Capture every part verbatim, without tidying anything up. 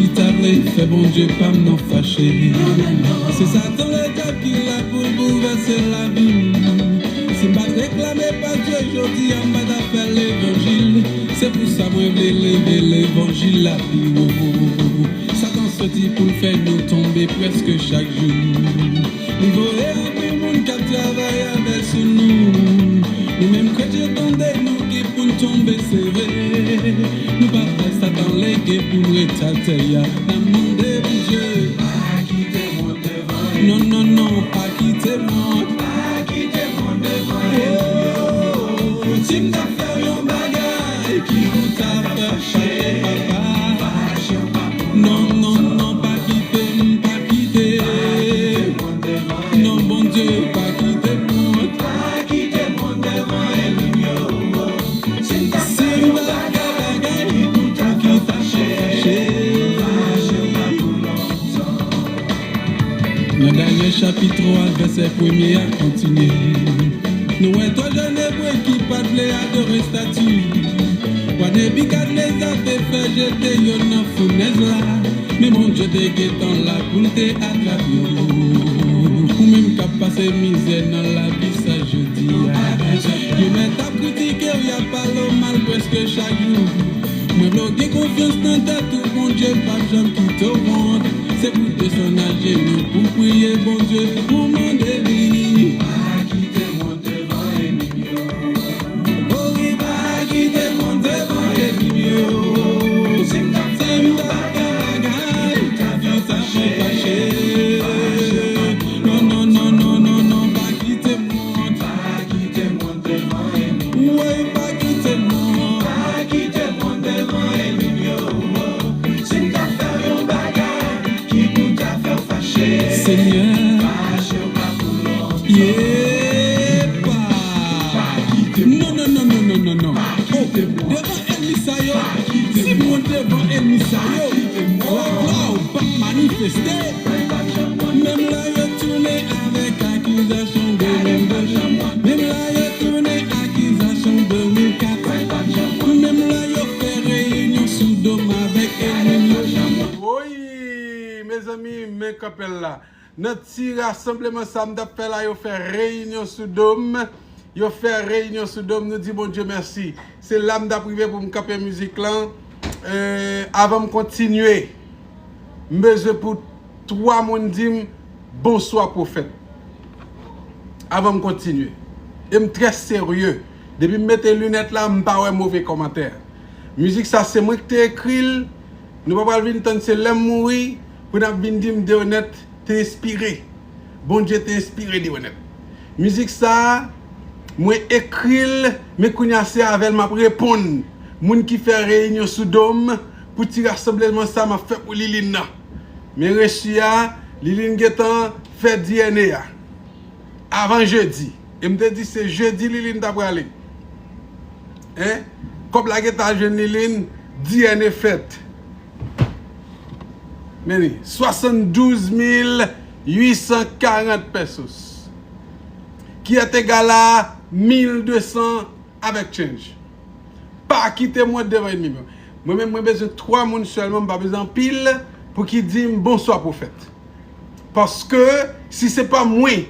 Ki ta vle fè Bondye pa m nan fache. Se Satan ledyab ki la pou l boulvèse lavi m. Si m pa t reklame pa Dye, jodi a m pa t ap fè levanjil. Se pou sa mwen vle leve levanjil la pi wo. Satan soti pou l fè nou tonbe prèske chak jou. Li voye anpil moun k ap travay avè l sou nou. Nou menm kretyen tande nou ki pou n tonbe sere. Nou pa bay Satan lege pou n ret atè a. N ap mande Bondye. Pa kite mwen devan. Non, non, non, pa kite mwen. Pa kite mwen devan. Oh, si m ta fè yon bagay ki pou ta fè fache papa. Non, non, non, pa kite m, pa kite. Non, Bondye, pa kite mwen. Pa kite mwen devan ènmi m yo. Si m ta fè yon bagay ki pou ta fè fache. Nan Danyèl chapit twa, vèsè premye a kontinye. Nou wè twa jèn Ebre ki pa t vle adore estati. Wa Nebikadneza te fè jete yo nan founèz la. Men Bondye te gentan la pou l te atrap yo. Ou menm k ap pase mizè nan lavi sa jodi a. Yo mèt ap kritike w, y ap pale w mal prèske chak jou. Mwen vle w gen konfyans nan tèt ou, Bondye p ap janm kite w wont. Se pou desann ajenou, pou priye Bondye, pou mande li. Pa kite mwen devan ènmi m yo. Ori pa kite mwen devan ènmi m yo. Si m ta fè yon bagay, ta fè fache. Non, non, non, non, non, non, pa kite mwen. Pa kite mwen devan ènmi m yo. Woy, pa kite mwen. Pa kite mwen devan ènmi m yo. Si m ta fè yon bagay ki pou ta fè w fache. Senyè. Fache w pa pou lontan. Yepa. Non, non, non, non, non, non, non. Oh, devan ènmi sa yo, si m devan ènmi sa yo, glwa w p ap manifeste. Menm lè yo tounen avèk akizasyon de mil de, menm lè yo tounen akizasyon de mil kat, menm lè yo fè reyinyon sou do m avèk ènmi m yo. Woy, mezanmi, men kanpè l la. Nan ti rasanbleman sa m t ap fè la, yo fè reyinyon sou do m. Yo fè reyinyon sou do m. Nou di Bondye mèsi. Se la m t ap rive pou m kanpe mizik lan. Eh, avan m kontinye, m bezwen pou twa moun di m, "Bonswa, pwofèt." Avan m kontinye. E m trè serye. Depi m mete linèt la, m pa wè move kòmantè. Mizik sa, se mwen ki te ekri l. Nou pa pral vin tann se lè m mouri pou n ap vin di m Deonèt te enspire. Bondye te enspire Deonèt. Mizik sa a, mwen ekri l, men kounye a se avè l m ap reponn moun ki fè reyinyon sou do m pou ti rasanbleman sa m ap fè pou Liline nan. Men resi a, Liline gentan fè D N A a. Avan jedi. E m te di se jedi Liline ta prale. Hein? Kòb la gentan al jwenn Liline, D N A fèt. Men li, swasanndouz mil uit san karant pesos. Ki est égal à mil de san avèk change. Pa kite mwen devan ènmi m yo. Mwen menm, mwen bezwen twa moun sèlman, m pa bezwen anpil, pou ki di m, "Bonswa, pwofèt." Paske, si se pa mwen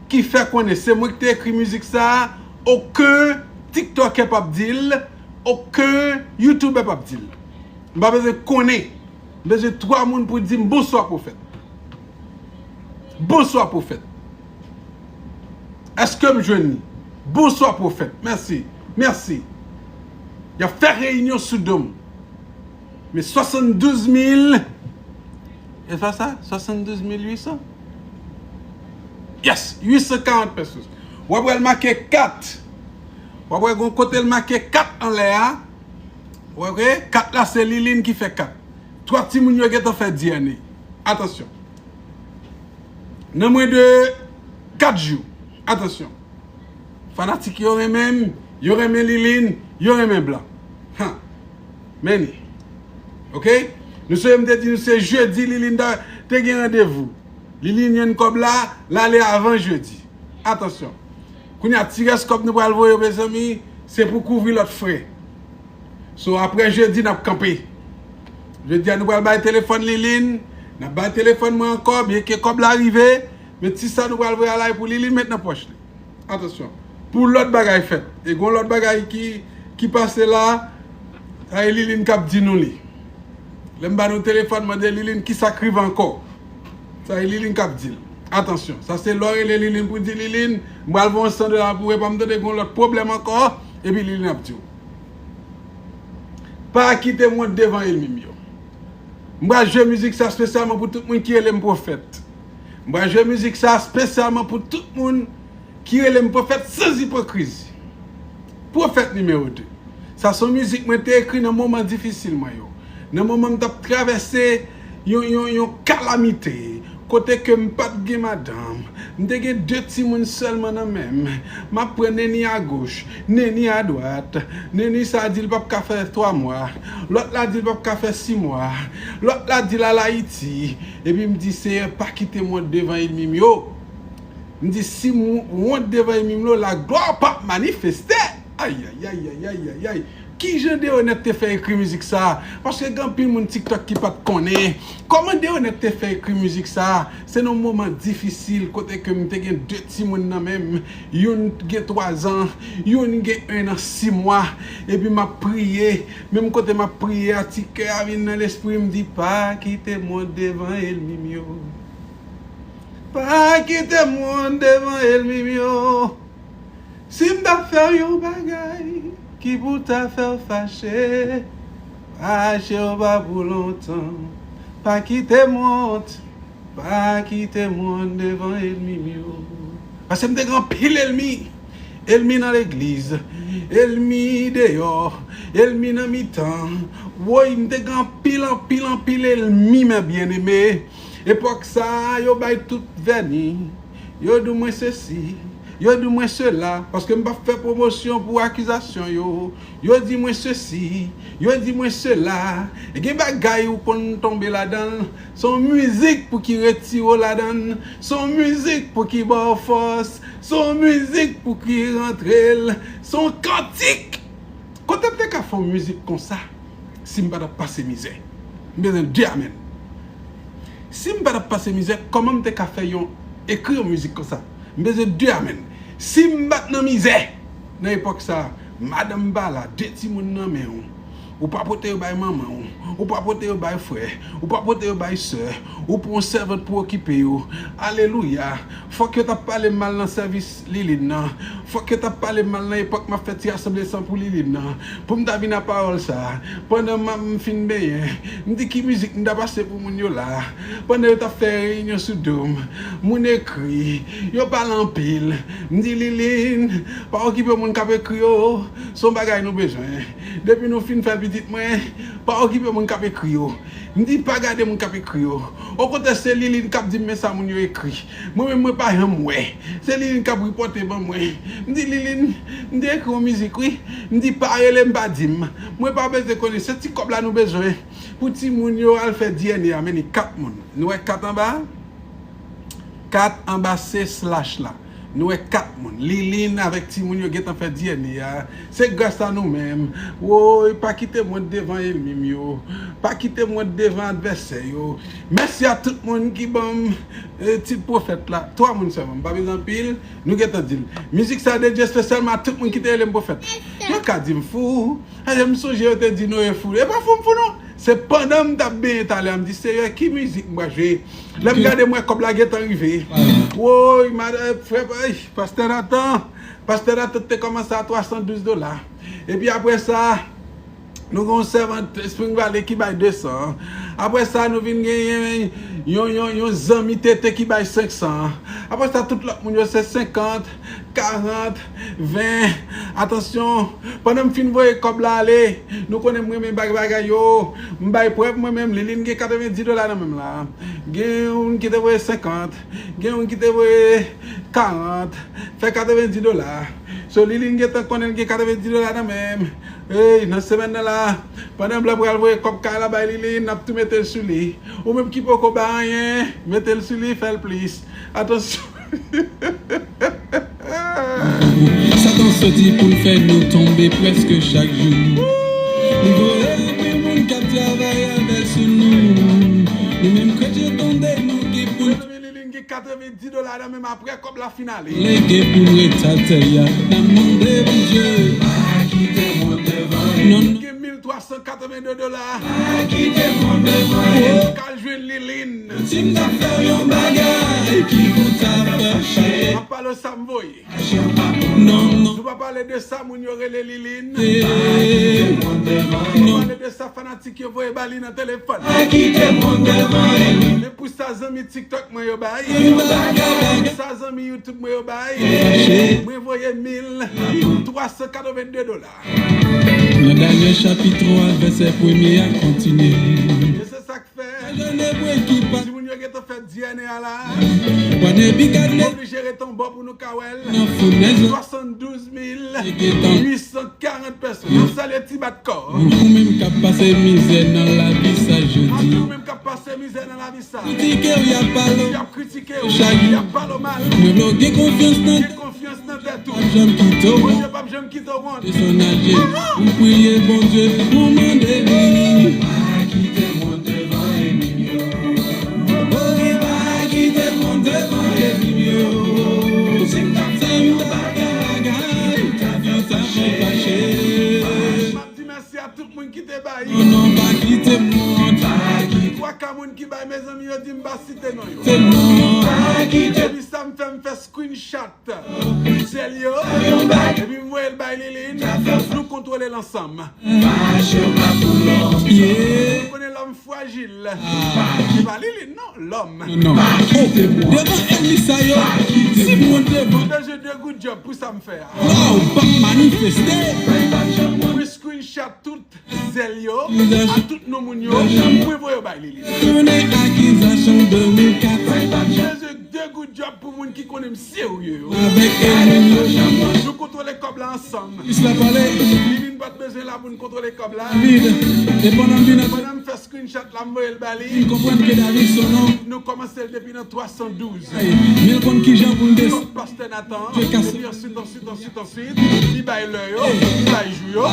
ki fè konnen se mwen ki te ekri mizik sa a, okenn tiktokè p ap di l, okenn youtubè p ap di l. M pa bezwen konnen. M bezwen twa moun pou di m, "Bonswa, pwofèt." Bonswa, pwofèt. Èske m jwenn li? Bonswa, pwofèt. Mèsi. Mèsi. Y ap fè reyinyon sou do m. Men swasanndouz mil, e pa sa? Swasanndouz mil uit san? Yes! Uit san karant pesos. W ap wè l make kat. W ap wè gon kote l make kat anlè a. W ap wè kat la, se Liline ki fè kat. Twa timoun yo gentan fè D N A. Atansyon. Nan mwen de kat jou. Atansyon. Fanatik yo renmen m, yo renmen Liline, yo renmen blan. Ha. Men li. Oke? Nou sonje m te di nou se jedi Liline ta, te gen randevou. Liline jwenn kòb la, l ale avan jedi. Atansyon. Kounye a, ti rès kòb nou pral voye yo, mezanmi, se pou kouvri lòt frè. So, apre jedi, n ap kanpe. Jodi a nou pral bay telefòn Liline, n ap bay telefòn mwen ankò, byenke kòb la rive, men ti sa nou pral voye a la e pou Liline met nan pòch li. Atansyon, pou lòt bagay fèt. E gon lòt bagay ki, ki pase la, sa e Liline k ap di nou li. Lè m ba nou telefòn, mande Liline ki sa k rive ankò. Sa e Liline k ap di l. Atansyon, sa se lè w rele Liline pou di Liline, m pral voye yon san dola pou epa m tande gon lòt pwoblèm ankò, epi Liline ap di w. Pa kite m wont devan ènmi m yo. M pral jwe mizik sa espesyalman pou tout moun ki rele m pwofèt. M pral jwe mizik sa espesyalman pou tout moun ki rele m pwofèt sans ipokrizi. Pwofèt nimewo de. Sa se yon mizik mwen te ekri nan moman difisil mwen yo. Nan moman m t ap travèse yon, yon, yon kalamite, kote ke m pa t gen madanm. M te gen de timoun sèlman nan men m. M ap pran neni agoch, neni adwat. Neni sa a di l p ap ka fè twa mwa. Lòt la di l p ap ka fè sis mwa. Lòt la di l al Ayiti. Epi m di, Seyè, pa kite m wont devan ènmi m yo. M di, si m wont devan ènmi m yo, laglwa w p ap manifeste. Ayayayayayayay. Ki jan Deonèt te fè ekri mizik sa a? Paske gen anpil moun TikTok ki pa t konnen. Kòman Deonèt te fè ekri mizik sa a? Se nan yon moman difisil kote ke m te gen de timoun nan men m. Youn gen twazan, youn gen en an sis mwa. Epi m ap priye. Menm kote m ap priye a, ti kè a vin nan lespri m di, pa kite m wont devan ènmi m yo. Pa kite m wont devan ènmi m yo. Si m ta fè w yon bagay ki pou ta fè w fache, fache w pa pou lontan. Pa kite m wont, pa kite m wont devan ènmi m yo. Paske m te gen anpil ènmi. Ènmi nan legliz, ènmi deyò, ènmi nan mitan. Woy, m te gen anpil, anpil, anpil ènmi, men byeneme. Epòk sa a, yo bay tout vèni. Yo di mwen sesi, yo di mwen sela, paske m p ap fè pwomosyon pou akizasyon yo. Yo di mwen sesi, yo di mwen sela. E gen bagay ou konn tonbe ladan l. Se yon mizik pou ki retire w ladan l. Se yon mizik pou ki ba w fòs. Se yon mizik pou ki rantre l. Se yon kantik. Kote m te ka fè yon mizik konsa si m pa t ap pase mizè? M bezwen de amèn. Si m pa t ap pase mizè, kòman m te ka fè yon, ekri yon mizik konsa? M bezwen de amèn. Si m pa t nan mizè nan epòk sa a, madanm pa la, de timoun nan men w, ou pa pote yo bay manman w, ou pa pote yo bay frè, ou pa pote yo bay sè, ou pran yon sèvant pou okipe yo. Alelouya! Fòk yo t ap pale m mal nan sèvis Liline nan. Fòk yo t ap pale m mal nan epòk m ap fè ti rasanble san pou Liline nan. Pou m ta vin a pawòl sa a, pandan m ap, m fin benyen, m di ki mizik m ta pase pou moun yo la. Pandan yo t ap fè reyinyon sou do m, moun ekri, yo pale anpil. M di, Liline, pa okipe moun k ap ekri yo, se yon bagay nou bezwen. Depi nou fin fè pitit mwen, pa okipe moun k ap ekri yo. M di, pa gade moun k ap ekri yo. Okontrè, se Liline k ap di m men sa moun yo ekri. Mwen menm, mwen pa janm wè. Se Liline k ap ripòte ban mwen. M di, Liline, m te ekri yon mizik, wi. M di, pa rele m, pa di m. Mwen pa bezwen konnen. Se ti kòb la nou bezwen pou timoun yo al fè D N A a. Men ni kat moun. Nou wè kat anba a? Kat anba se slash la. Nou wè kat moun. Liline avèk timoun yo gentan fè D N A a. Se gras a nou menm. Woy, pa kite m wont devan ènmi m yo. Pa kite m wont devan advèsè yo. Mèsi a tout moun ki ban m, eh, tit pwofèt la. Twa moun sèlman. M pa bezwen anpil. Nou gentan di l. Mizik sa dedye espesyalman a tout moun ki te rele m pwofèt. Yo ka di m fou. Ayè, m sonje yo te di Noye fou. E pa fou m fou non. Se pandan m t ap benyen talè a, m di, Seyè, ki mizik m pral jwe? Lè m gade, m wè kòb la gentan rive. Woy, madan, frè, ey, pastè Nathan. Pastè Nathan te kòmanse a twa san douz dola. Epi apre sa, nou gen yon sèvant Spring Valley ki bay de san. Apre sa, nou vin genyen yon, yon, yon zanmi Tete ki bay senk san. Apre sa, tout lòt moun yo se senkant, karant, ven. Atansyon, pandan m fin voye kòb la ale, nou konnen m renmen bay bagay yo. M bay prèv mwen menm, Liline gen katrevendi dola nan men m la. Gen youn ki te voye senkant, gen youn ki te voye karant, fè katrevendi dola. So, Liline gentan konnen l gen katrevendi dola nan men m. Ey, nan semèn nan la, pandan m la pral voye kòb kay la bay Liline, n ap tou mete l sou li. Ou menm ki poko bay anyen, mete l sou li, fè l plis. Atansyon. Satan soti pou l fè nou tonbe prèske chak jou. Li voye anpil moun k ap travay avè l sou Nou menm kretyen tande nou ki pou n. Mezanmi, Liline gen katrevendi dola nan men m, apre kòb la fin ale. Lege pou n ret atè a, n ap mande Bondye. Pa kite mwen devan. Non, non. Gen mil twa san katrevende dola. Pa kite mwen devan. Ou ka al jwenn Liline. Si m ta fè yon bagay ki pou ta fè fache. M ap pale w sa m voye. Non, non. Nou pa pale de sa moun yo rele Liline. Eh, non. Nou pale de sa fanatik yo voye ba li nan telefòn. Pa kite moun devan. Men pou sa zanmi TikTok mwen yo bay, sa zanmi YouTube mwen yo bay, mwen voye mil twa san katrevende dola. Nan Danyèl chapit twa, vèsè premye a kontinye. E se sa k fè. Timoun yo gentan fè dyène a la. Oblije ret anba pou nou ka wè l. Swasanndouz mil uit san karant pèsòn. N ap salye Ti Bat Kò. Ou menm k ap pase mizè nan lavi sa jodi. Ou menm k ap pase mizè nan lavi sa. Kritike w, y ap pale w. Y ap kritike w, y ap pale w mal. Mwen vle w gen konfyans nan tèt ou. Bondye p ap janm kite w wont. Desann aje, ou priye Bondye, ou mande li. Pa kite mwen devan enmi m yo. Oh, pa kite mwen devan enmi m yo. Si m t ap fè yon bagay, ta fè fache. M ap di mèsi a tout moun ki te bay. Non, non, pa kite mwen. Twa ka moun ki bay, mezanmi, yo di m pa site non yo. Epi sa m fè, m fè screenshot zèl yo. Epi m voye l bay Liline. Nou kontwole l ansanm. Nou konnen lòm frajil. Se pa Liline non, lòm. Non, non. Oh, devan ènmi sa yo, si moun devan. Bezwen de goud djòb pou sa m fè a. Wow, p ap manifeste. Mwen screenshot tout zèl yo, a tout non moun yo, mwen voye yo bay Liline. Tounen akizasyon de mil kat. Bezwen de goud djòb pou moun ki konnen m serye yo. Avèk ènmi yo. Nou kontwole kòb la ansanm. Jis la pale. Liline pa t bezwen la pou n kontwole kòb la. David, e pandan m vin ak. Pandan m fè screenshot la, m voye l ba li. M konprann ke David se yon nonm. Nou kòmanse l depi nan twa san douz. Hey, men l konn kijan pou l desann. Pastè Nathan. Epi answit, answit, answit, answit, li bay lè yo, li bay jou yo.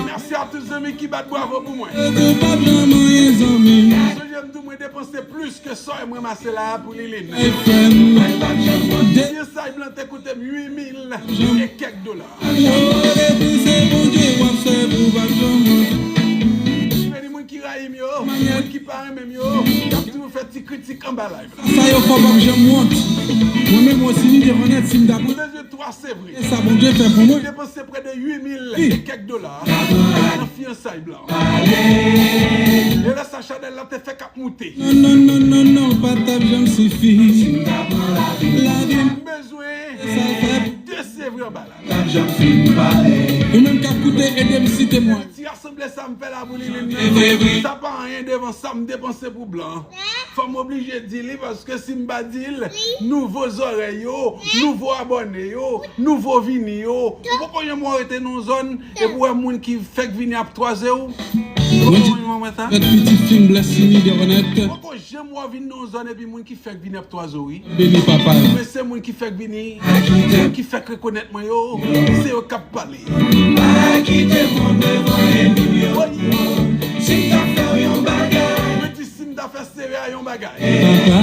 Mèsi a tout zanmi ki bat bravo pou mwen. Ou p ap janm anyen, zanmi. Sonje m di w mwen depanse plis ke sa w wè m ranmase la a pou Liline. Ti ensay blan te koute m uit mil e kèk dola. Depi se Bondye w ap sèvi, ou p ap janm wont. Beni moun ki rayi m yo, moun ki pa renmen m yo, k ap toujou fè ti kritik anba live la. Sa yo fè w p ap janm wont. Mwen menm, Rosiny Deronette, si m ta konn. Mwen bezwen twa, se vre. E sa Bondye fè pou mwen. Mwen depanse prè de uit mil e kèk dola nan fiyansay blan. E lè sa chanèl la te fèk ap moute. Non, non, non, non, non, pa t ap janm sifi. Lavi m. M bezwen de se vre anba la. Ou menm k ap koute, ede m site mwen. Ti rasanble sa m fè la pou Liline nan, sa pa anyen devan sa m depanse pou blan. Fò m oblije di li, paske si m pa di l, nouvo zòrèy yo, nouvo abòne yo, nouvo vini yo. Ou poko janm wè w rete nan yon zòn epi w wè moun ki fèk vini ap twaze w. Ou poko janm wè sa? Lòt pitit fi m, Blessini Deronette. Ou poko janm wè w vin nan yon zòn epi moun ki fèk vini ap twaze w, wi. Beni papa. Men se moun ki fèk vini, moun ki fèk rekonèt mwen yo, se yo k ap pale. Pa kite moun devan enmi m yo. Si m ta fè w yon bagay. Mwen di si m ta fè Sere a yon bagay. Papa.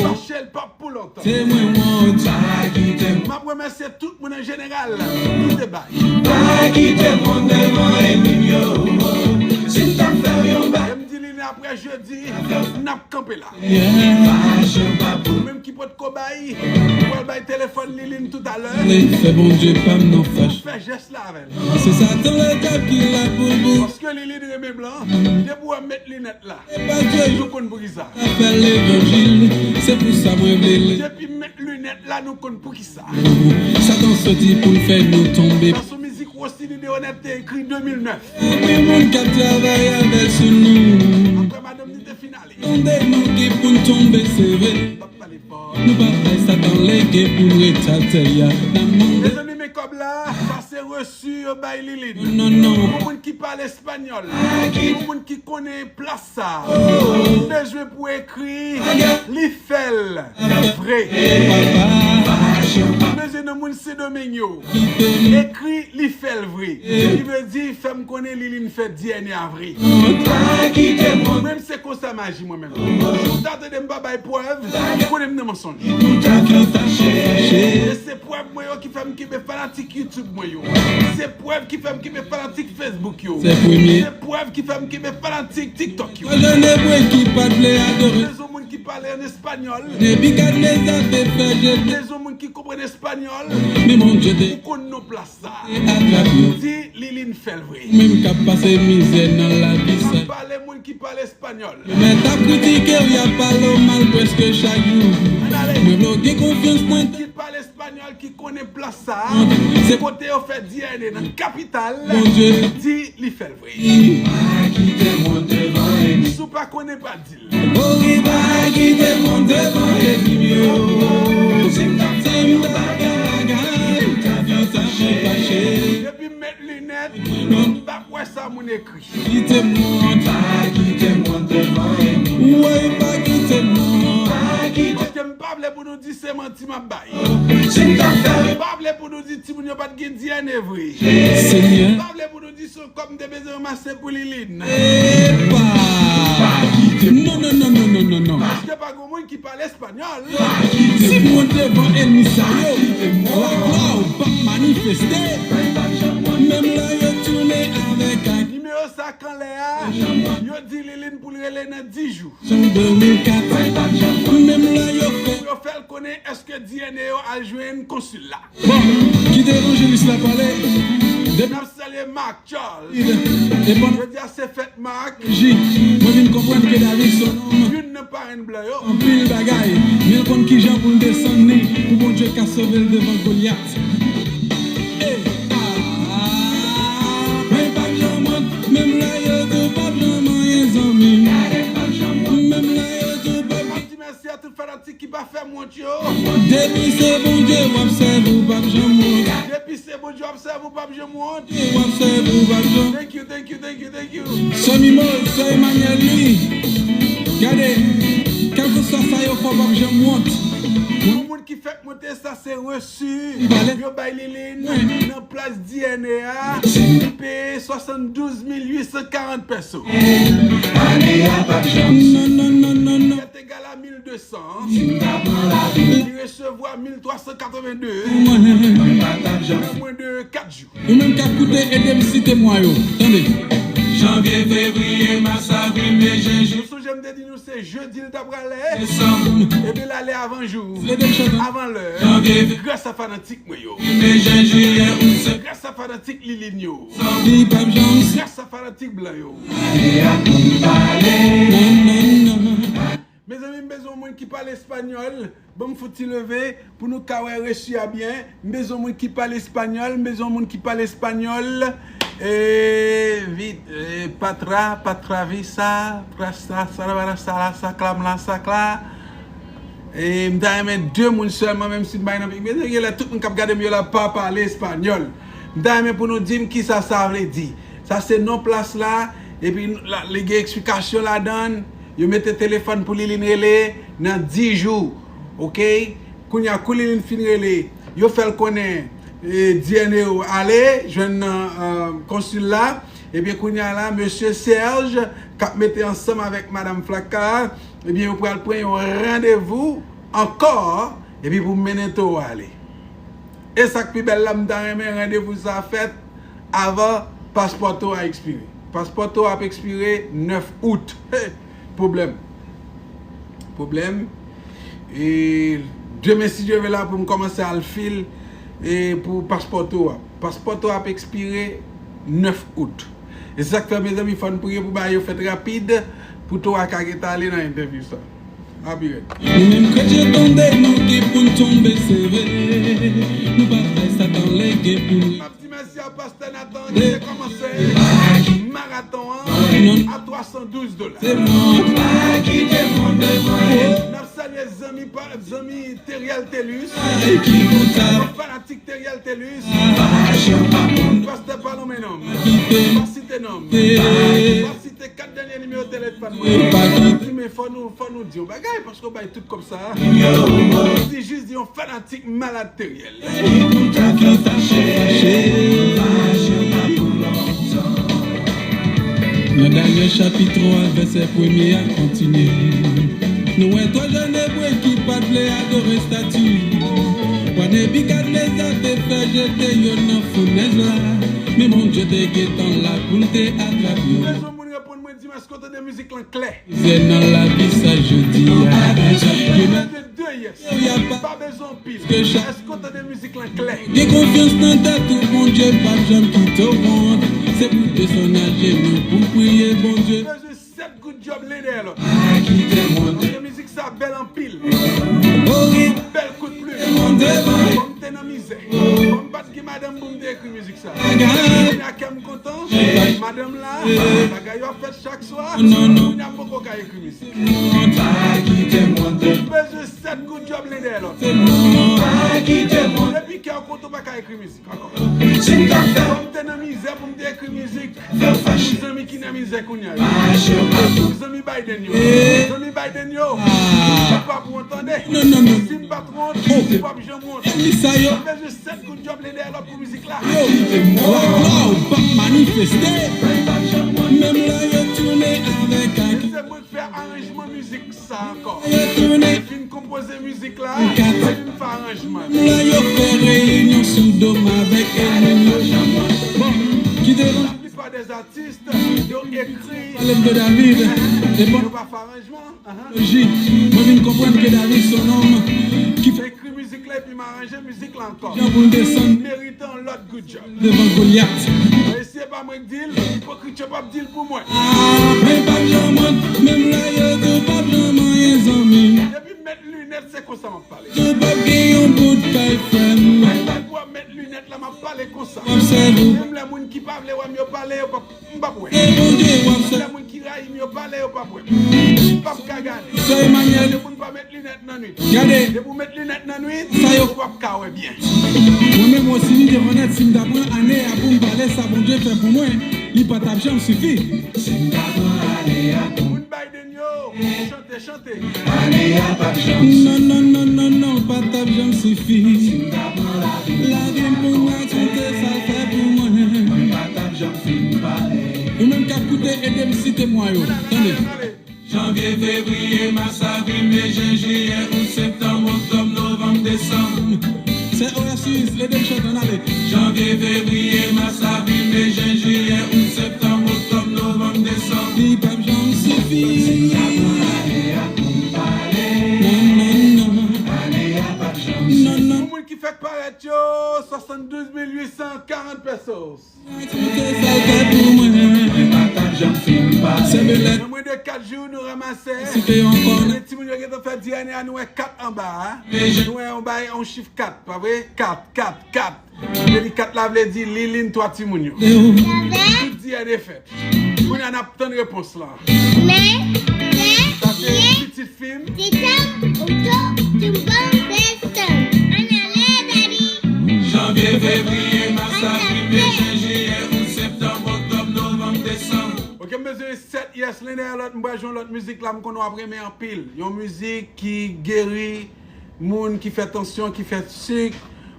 Fache l p ap pou lontan. Se mwen wont. Pa kite m. M ap remèsye tout moun an jeneral ki te bay. Pa kite moun devan enmi m yo. Si m ta fè w yon bagay. E m di li apre jedi, n ap kanpe la. Yeah. Ou menm ki potko bay, ou pral bay telefòn Liline toutalè. Fè Bondye pa m nan fache. Fè jès la avè l. Se Satan ledyab ki la pou l bou. Paske Liline renmen blan, depi w wè m met linèt la, nou konn poukisa. Apèl levanjil, se pou sa mwen vle l. Depi m met linèt la, nou konn poukisa. Satan soti pou l fè nou tonbe. Sa se yon mizik Rosiny Deronette te ekri de mil nèf. Anpil moun k ap travay avè sou nou. Apre madanm ni te fin ale. Tande nou ki pou n tonbe, se vre. Nou pa bay Satan lege pou n ret atè a. N ap mande. Mezanmi, men kòb la, sa se resi yo bay Liline. Non, non, non. Pou moun ki pale espanyòl, pou moun ki konnen plas sa, m bezwen pou ekri, li fè l vre. Papa. M bezwen nan moun Sendomeng yo. Ekri li fè l vre. Ki vle di fè m konnen Liline fè D N A vre. Mwen menm se konsa m aji mwen menm. Ou ta tande m pa bay prèv, ou konnen m nan mansonj. E se prèv mwen yo ki fè m kenbe fanatik YouTube mwen yo. Se prèv ki fè m kenbe fanatik Facebook yo. Se prèv ki fè m kenbe fanatik TikTok yo. Bezwen moun ki pale an espanyòl. Bezwen moun ki konprann espanyòl. Ou konn non plas sa. Di Liline fè l vre. Menm k ap pase mizè nan lavi sa. Pale moun ki pale espanyòl. Yo mèt ap kritike w, y ap pale w mal prèske chak jou. Mwen vle w gen konfyans nan ki pale espanyòl ki konnen plas sa. Se kote yo fè D N A nan kapital. Di li fè l vre. Si w pa konnen, pa di l. Ori pa kite mwen devan enmi m yo. Si m t ap fè yon bagay, m t ap fè sa fache. Depi m met linèt, m p ap wè sa moun ekri. Kite mwen. Pa kite mwen devan enmi m. Woy, pa kite mwen. Pa kite. Paske m pa vle pou nou di se manti m ap bay. Si m t ap fè. M pa vle pou nou di timoun yo pa t gen D N A vre. Senyè. M pa vle pou nou di se yon kòb m te bezwen ranmase pou Liline. Epa! Non, non, non, non, non, non, non. Paske pa gen moun ki pale espanyòl. Si mwen devan enmi sa yo, laglwa w p ap manifeste. Menm lè yo tounen avèk ak. Nimewo sa k anlè a, yo di Liline pou l rele nan dis jou. Jan de mil kat. Menm lè yo fè. Yo fè l konnen èske D N A yo al jwenn konsil la. Bon, kite evanjelis la pale. Depi n ap salye Mark Charles. Jodi a se fèt Mark. J, mwen vin konprann ke David se yon nonm. Youn nan parenn blan yo. Anpil bagay, men l konn kijan pou l desann li, pou Bondye ka sove l devan Golyat. Ey, ah, ah, men pa janm wont, menm lè yo di w pa janm anyen zanmi. Menm lè yo di w pa. M ap di mèsi a tout fanatik ki pa fè m wont yo. Depi se Bondye w ap sèvi, w p ap janm wont. Depi se Bondye w ap sèvi, w p ap janm wont. W ap sèvi, w p ap janm. Thank you, thank you, thank you, thank you. Sè Mimoz, sè Emmanuel, li. Gade, kèlkeswa sa yo fè, w p ap janm wont. Yon moun ki fèk monte, sa se resi. Yo bay Liline nan plas D N A a. Li peye swasanndouz mil uit san karant pèso. Ane a p ap janm. Non, non, non, non, non. Egal a mil de san. Li resevwa mil twa san katreven de nan mwens de kat jou. Ou menm k ap koute, ede m site mwa yo. Tande. Janvye, fevriye, mas, avril, me, jen, jiyè. Ou sonje m te di nou se jedi l ta prale? Desanm. Ebyen, l ale avan jou. Ede m chante. Avan lè. Janvye, fe- Gras a fanatik mwen yo. Me, jen, jiyè, out, se- Gras a fanatik Liline yo. Li p ap janm. Gras a fanatik blan yo. Ane a pou m pale. Non, non, non. Mezanmi, m bezwen yon moun ki pale espanyòl. Ban m fouti leve pou nou ka wè resi a byen. M bezwen yon moun ki pale espanyòl. M bezwen yon moun ki pale espanyòl. E, vit, e, patra, patravisa, prasta, salabara, sala, sakla, mla, sakla. E, m ta renmen de moun sèlman, menm si m bay nan pik. Men gen lè tout moun k ap gade m yo la pa pale espanyòl. M ta renmen pou nou di m kisa sa vle di. Sa se non plas la, epi la, li gen eksplikasyon ladan l. Yo mete telefòn pou Liline rele nan dis jou, oke? Kounye a, kou Liline fin rele, yo fè l konnen, e, D N A yo ale jwenn nan, e, konsil la. Ebyen, kounye a la, mesye Serge, k ap mete ansanm avèk madanm Flacka, ebyen, yo pral pran yon randevou ankò, epi pou mennen towo a ale. E sa k pi bèl la, m ta renmen randevou sa fèt avan paspò towo a ekspire. Paspò towo a ap ekspire nèf out. Hey, pwoblèm. Pwoblèm. E demen, si Dye vle, la pou m kòmanse al fil, e pou paspò towo a. Paspò towo a ap ekspire nèf out. E se sa k fè, mezanmi, fò n priye pou bagay yo fèt rapid, pou towo a ka gentan ale nan entèvyou sa. Happy Red. Nou menm kretyen tonbe, nou gen pou n tonbe, se vre. Nou pa bay Satan lege pou nou. M ap di mèsi a Pastè Nathan ki te kòmanse maraton an a twa san douz dola. Se mwen. N ap salye zanmi pa, zanmi Teriel Telus. Fanatik Teriel Telus. Pastè Palome Nonm. Pa site nonm. Pa site Kat dènye nimewo telefòn mwen. Di, men fò nou, fò nou di yon bagay, paske w bay tout kòb sa a. Di jis di yon fanatik malad teryèl. Nan Danyèl chapit twa, vèsè premye a kontinye. Nou wè twa jèn Ebre ki pa t vle adore estati. Wa Nebikadneza te fè jete yo nan founèz la. Men Bondye te gentan la pou l te atrap yo. Bezwen moun reponn mwen, di m, èske w tande mizik lan klè? Mizè nan lavi sa jodi a. Yo mete de yes. Pa bezwen anpil. Èske w tande mizik lan klè? Gen konfyans nan tèt ou, Bondye p ap janm kite w wont. Se pou desann ajenou pou priye Bondye. Bezwen sèt gout djòb len dèyè lòt. Paske mizik sa bèl anpil. Bèl kout plim. Fò m te nan mizè. Fò m pa t gen madanm pou m te ekri mizik sa. Kounye a kè m kontan. Madanm la, bagay yo ap fèt chak swa. Kounye a m poko ka ekri mizik. Bezwen sèt gout djòb len dèyè lòt. Depi kè w kontan, w pa ka ekri mizik ankò. Fò m te nan mizè pou m te ekri mizik. Pou zanmi ki nan mizè kounye a yo. Pou zanmi Biden yo. Zanmi Biden yo. Ou p ap wont, tande. Si m pa t wont, ou p ap janm wont. Mwen bezwen sèt gout djòb len dèyè lòt pou mizik la. Yo, w ap la, w p ap manifeste. Menm lè yo tounen avèk ak. Se mwen k fè aranjman mizik sa ankò. Yo tounen. Fin konpoze mizik la, epi m fè aranjman. Menm lè yo fè reyinyon sou do m avèk enmi m yo. Bon, ki devan. Laplipa dè atis yo ekri. Pale m de David. E bon. Yo pa fè aranjman. Lojik. Mwen vin konprann ke David se yon nonm ki fè. Ekri mizik la epi m aranje mizik la ankò. Jan pou l desann. Merite yon lòt gout djòb. Devan Golyat. E si se pa mwen k di l, ipokrit yo p ap di l pou mwen. Ah, men p ap janm wont, menm lè yo di w p ap janm anyen zanmi. Depi m met linèt, se konsa m ap pale. Yo p ap gen yon bout kay frè m. Depi w ap met linèt la, m ap pale konsa. W ap sèvi. Menm lè moun ki pa vle wè m yo pale, yo p ap, m p ap wè. Se Bondye w ap sèvi. Menm lè moun ki rayi m yo pale, yo p ap wè m. M p ap ka gade. Sè Emmanuel. Lè moun pa met linèt nan nwit. Gade. Depi w met linèt nan nwit, sa yo, ou p ap ka wè byen. Mwen menm osi, m te onèt, si m ta pran ane a pou m pale sa Bondye fè pou mwen, li pa t ap janm sifi. Si m ta pran ane a pou. Moun Biden yo, chante, chante. Ane a p ap janm. Non, non, non, non, non, pa t ap janm sifi. Si m ta pran lavi. Lavi m pou m rakonte sa l fè pou mwen. Mwen pa t ap janm fin pale. Ou menm k ap koute, ede m site mwa yo. Tande. Janvye, fevriye, mas, avril, me, jen, jiyè, out, septanm, oktòb, novanm, desanm. Se Oasis, ede m chante, ann ale. Janvye, fevriye, mas, avril, me, jen, jiyè, out, septanm, oktòb, novanm, desanm. Li p ap janm sifi. Non, non, non. Non, non. Pou moun ki fèk parèt yo, swasanndouz mil uit san karant pesos. Nan mwens de kat jou, nou ranmase. Men timoun yo gentan fè di ane a, nou wè kat anba a. Nou wè yon bay, yon chif kat, pa vre? Kat, kat, kat. Epi kat la vle di li, li n twa timoun yo. Tout di ane fèt. Kounye a n ap tann repons lan. Sa se pitit fi m. Janvye, fevriye, mas, avril, me, jen, jiyè, out, septanm, oktòb, novanm, desanm. Ok, m bezwen sèt yes, len dèyè lòt, m pral jwe yon lòt mizik la, m konnen w ap renmen anpil. Yon mizik ki geri moun ki fè tansyon, ki fè sik,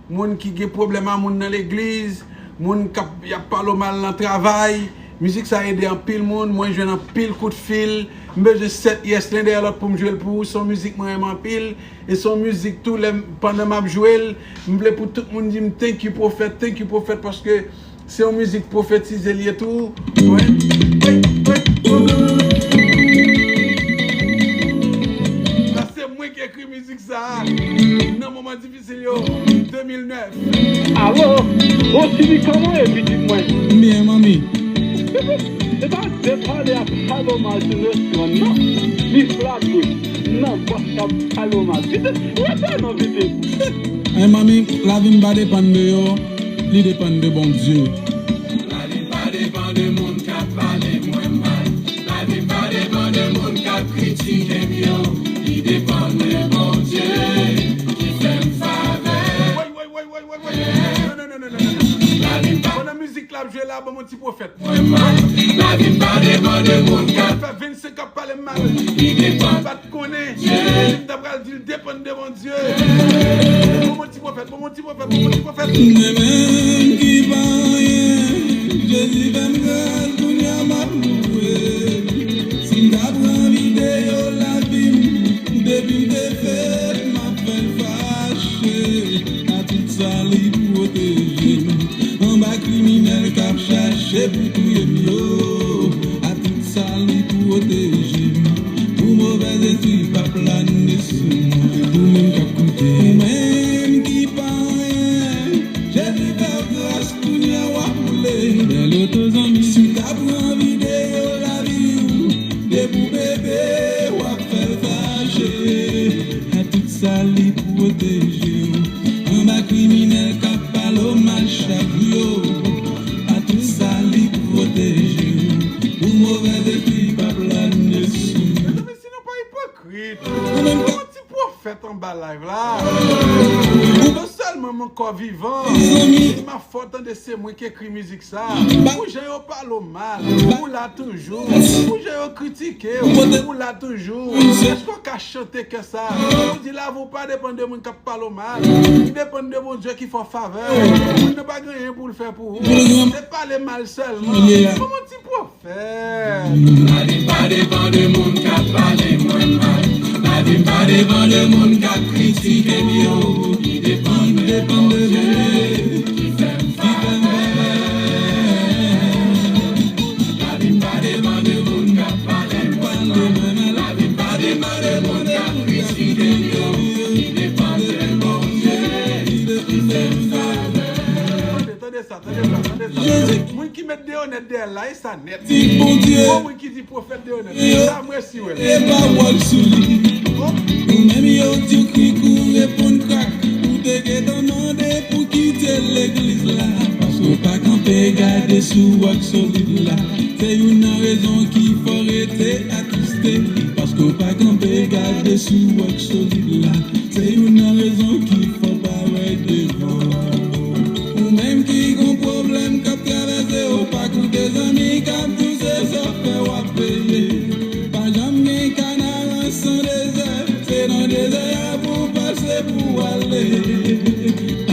moun ki gen pwoblèm a moun nan legliz, moun k ap, y ap pale w mal nan travay. Mizik sa ede anpil moun, mwen jwenn anpil kout fil. M bezwen sèt yes, len dèyè lòt pou m jwe l pou ou. Se yon mizik mwen renmen anpil. E se yon mizik tou, lè m, pandan m ap jwe l, m vle pou tout moun di m, "Thank you, Prophet, thank you, Prophet," paske se yon mizik pwofetize l ye tou. Wi. Wi, wi, wi. Sa se mwen ki ekri mizik sa a. Nan moman difisil yo, de mil nèf. Alo, o Sini, kòman ye, pitit mwen? M byen, manmi. Se pa de pale ap pale w mal sou Notstrand, non. Li flagrant. Nan bòs k ap pale w mal. Pitit, rete non, pitit. Ay, manmi, lavi m pa depann de yo, li depann de Bondye. Lavi m pa depann de moun k ap pale mwen mal. Lavi m pa depann de moun k ap kritike m yo. Li depann de Bondye ki fè m favè. Woy, woy, woy, woy, woy, woy. Non, non, non, non, non, non. Pandan mizik la ap Jwe la, ban m yon ti pwofèt. Mwen mal, lavi m pa depann de moun k ap fè vennsenk k ap pale m mal. Li depann. M pa t konnen si m ta pral di l depann de Bondye. Ban m yon ti pwofèt, ban m yon ti pwofèt, ban m yon ti pwofèt. Mwen menm ki pa anyen, Jezi fè m gras, kounye a m ap louwe. Si m ta pran videyo lavi m, depi m te fèt, m ap fè l fache. A tout sa li pwoteje m. Anba kriminèl k ap chache pou touye m yo, a tout sa li pwoteje m. Pou movèzespri pa plane sou mwen. Ou menm k ap koute, ou menm ki pa anyen, Jezi fè w gras, kounye a w ap boule. Bèl oto zanmi. Si w ta pran videyo lavi w, depi w bebe, w ap fè l fache. A tout sa li pwoteje w. Anba kriminèl k ap pale w mal chak jou yo. A tout sa li pwoteje w. Pou movèzespri pa plane sou. Mezanmi, si nou pa ipokrit, ou menm ka yon ti pwofèt anba live la. Non sèlman m ankò vivan, m ap fè w tande se mwen ki ekri mizik sa. Pou jan yo pale w mal, ou la toujou. Pou jan yo kritike w, ou la toujou. Èske w ka chante kè sa? Ou di lavi w pa depann de moun k ap pale w mal. Li depann de Bondye ki fè w favè. Moun nan pa gen anyen pou l fè pou ou. Se pale mal sèlman. Kòman ti pwofèt? Lavi m pa depann de moun k ap pale mwen mal. Lavi m pa depann de moun k ap kritike m yo. Li depann de Bondye ki fè m favè. Lavi m pa depann de moun k ap pale mwen mal. Lavi m pa depann de moun k ap kritike m yo. Li depann de Bondye ki fè m favè. Tande, tande sa, tande sa, tande sa. Moun ki met Deonèt dèyè l la, e sa nèt. Bon, moun ki di pwofèt Deonèt, sa m resi wè l. E pawòl sou li. Ou menm yo di w krik ou reponn krak. Ou te gentan mande pou kite legliz la. Paske w pa kanpe gade sou wòk solid la. Se youn nan rezon ki fè w rete atriste. Paske w pa kanpe gade sou wòk solid la. Se youn nan rezon ki fè w pa wè devan. Ou menm ki gon pwoblèm k ap travèse w, pa koute zanmi k ap di w se zafè w ap peye. Pa janm gen Kanaran san dezè, se nan dezè a pou w pase pou w ale.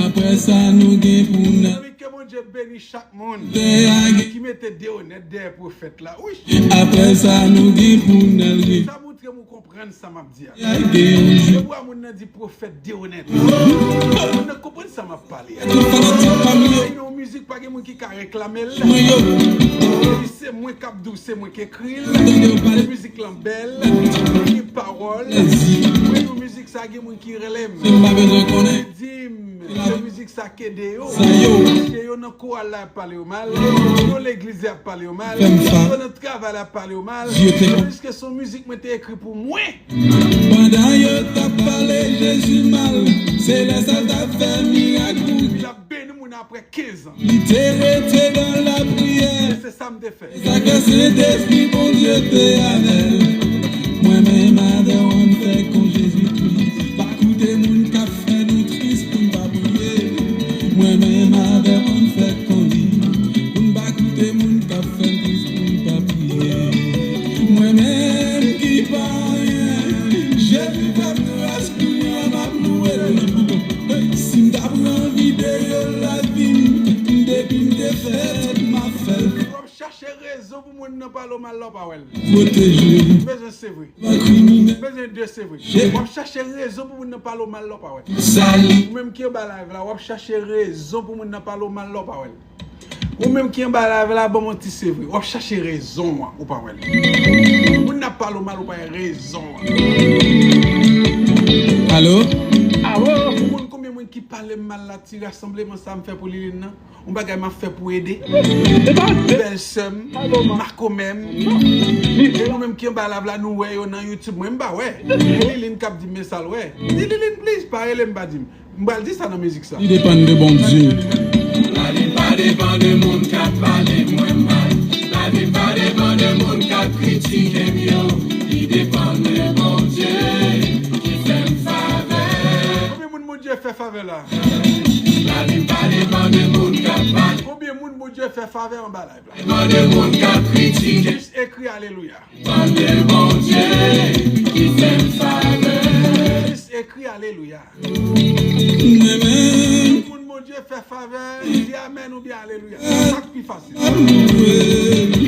Apre sa, nou gen pou n al. Ke Bondye beni chak moun ki mete Deonèt dèyè pwofèt la. Wi. Apre sa, nou gen pou n al re- Sa montre m ou konprann sa m ap di a. Gen yon jou. Depi w wè moun nan di pwofèt Deonèt. Moun nan konprann sa m ap pale a. Tout fanatik pa m yo. Gen yon mizik pa gen moun ki ka reklame l. Mwen yo. Epi se mwen k ap di w, se mwen ki ekri l. Tande yo pale. Mizik lan bèl. Gen pawòl. Mwen di mizik sa gen moun ki rele m. M pa bezwen konnen. Di m, se mizik sa k ede yo. Sa yo. Paske yo nan koral la y ap pale yo mal. Yo legliz y ap pale yo mal. Fè m fa. Yo nan travay la y ap pale yo mal. Dieu te kon- Tandiske se yon mizik mwen te ekri pou mwen. Pandan yo t ap pale Jezi mal, se lè sa l t ap fè mirak pou. L ap beni moun apre kenz an. Li te rete nan lapriyè. E se sa m te fè. Sa ke Sentespri Bondye te avè l. Mwen menm avè w ann fè kon Jezikri. Pa koute moun k ap fè nou tris pou n pa priye. Mwen menm avè w ann fè kon li. Pou n pa koute moun k ap fè n tris pou n pa priye. Mwen menm ki pa anyen, Jezi fè m gras kounye a m ap louwe l. Si m ta pran videyo lavi m, depi m te fèt, m ap fè l. W ap chache rezon pou moun nan pale w mal la w pa wè l. Pwoteje. Bezwen se vre. Pa kriminèl. Bezwen de se vre. W ap chache rezon pou moun nan pale w mal la w pa wè l. Sali. Ou menm ki anba live la, w ap chache rezon pou moun nan pale w mal la w pa wè l. Ou menm ki anba live la, ban m yon ti se vre. W ap chache rezon an, ou pa wè l. Moun nan pale w mal, ou pa wè rezon an. Alo? Alo? Ou konn konbyen moun ki pale m mal la, ti rasanbleman sa m fè pou Liline nan? Yon bagay m ap fè pou ede. Bèl sè m, makomè m. E nou menm ki anba live la, nou wè yo nan YouTube. Mwen, m pa wè. Liline k ap di m men sa l wè. Di Liline, please, pa rele m, pa di m. M pral di sa nan mizik sa. Li depann de Bondye. Lavi m pa depann de moun k ap pale mwen mal. Lavi m pa depann de moun k ap kritike m yo. Li depann de Bondye ki fè m favè. Konbyen moun Bondye fè favè la? Lavi m pa depann de moun k ap pale. Konbyen moun Bondye Bondye fè favè anba live la. Depann de moun k ap kritike. Jis ekri alelouya. Depann de Bondye ki fè m favè. Jis ekri alelouya. Mwen menm. Tout moun Bondye fè favè, di amèn oubyen alelouya. Sa k pi fasil.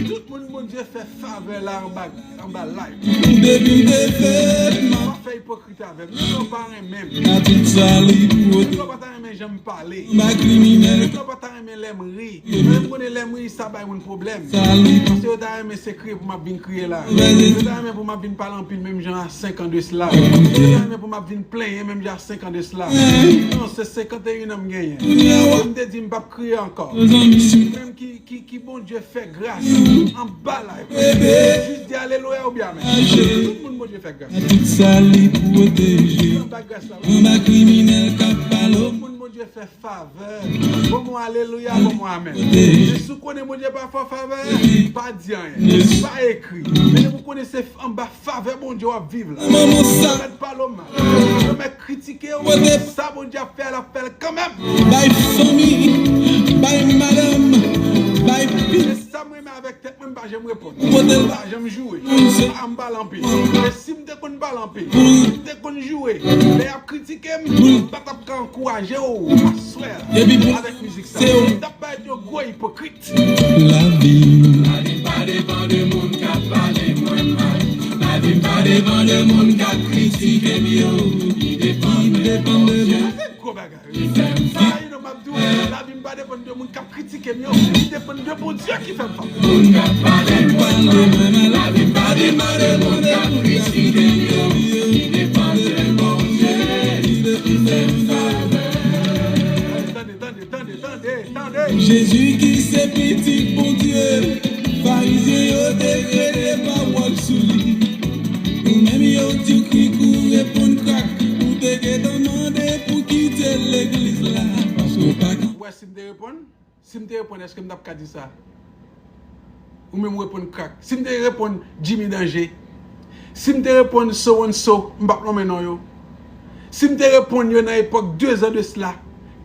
Tout moun Bondye fè favè la anba, anba live. Depi m te fèt, m ap fè ipokrit avè m. Nèg yo pa renmen m. Nèg yo pa ta renmen jan m pale. Nèg yo pa ta renmen lè m ri. Mwen menm konnen lè m ri, sa bay moun pwoblèm. Paske yo ta renmen se kriye pou m ap vin kriye la. Yo ta renmen pou m ap vin pale anpil menm jan a senk an de sila. Yo ta renmen pou m ap vin plenyen menm jan a senk an de sila. Non, se senkant e yon an m genyen. E m te di m p ap kriye ankò. Menm ki, ki, ki Bondye fè gras anba live. Jis di alelouya oubyen amèn. Tout moun Bondye fè gras. Tout sa li pwoteje. Anba gras la. Anba kriminèl k ap pale. Tout moun Bondye fè favè. Bon mwen alelouya, bon mwen amèn. Men si w konnen Bondye pa fè w favè, pa di anyen. Pa ekri. Men depi w konnen se anba favè Bondye w ap viv la. Yo mèt pale w mal. Yo mèt kritike w. Sa Bondye ap fè a, l ap fè l kanmenm. Bay fanmi, bay madanm, bay pitit. Se sa m renmen avèk tèt mwen, m pa janm reponn. M pa janm joure. M pa janm pale anpil. Men si m te konn pale anpil, si m te konn joure, lè y ap kritike m, m pa t ap ka ankouraje w aswè a avèk mizik sa. M t ap parèt yon gwo ipokrit. Lavi m. Lavi m pa depann de moun k ap pale mwen mal. Lavi m pa depann de moun k ap kritike m yo. Li depann de Bondye. Gwo bagay. Sa, you know, m ap di w, lavi m pa depann de moun k ap kritike m yo. Li depann de Bondye ki fè m fòs. Moun k ap pale mwen mal. Lavi m pa depann de moun k ap kritike m yo. Li depann de Bondye ki fè m favè. Tande, tande, tande, tande, tande. Jezi ki se pitit Bondye, Farizyen yo te kreye pawòl sou li. Ou menm yo di w krik ou reponn krak, ou te gentan mande pou kite legliz la, paske w pa ka. Ou wè si m te reponn? Si m te reponn, èske m t ap ka di sa? Ou menm ou reponn krak. Si m te reponn Jimmy Danger, si m te reponn so and so, m p ap nonmen non yo. Si m te reponn yo nan epòk de zan de sila,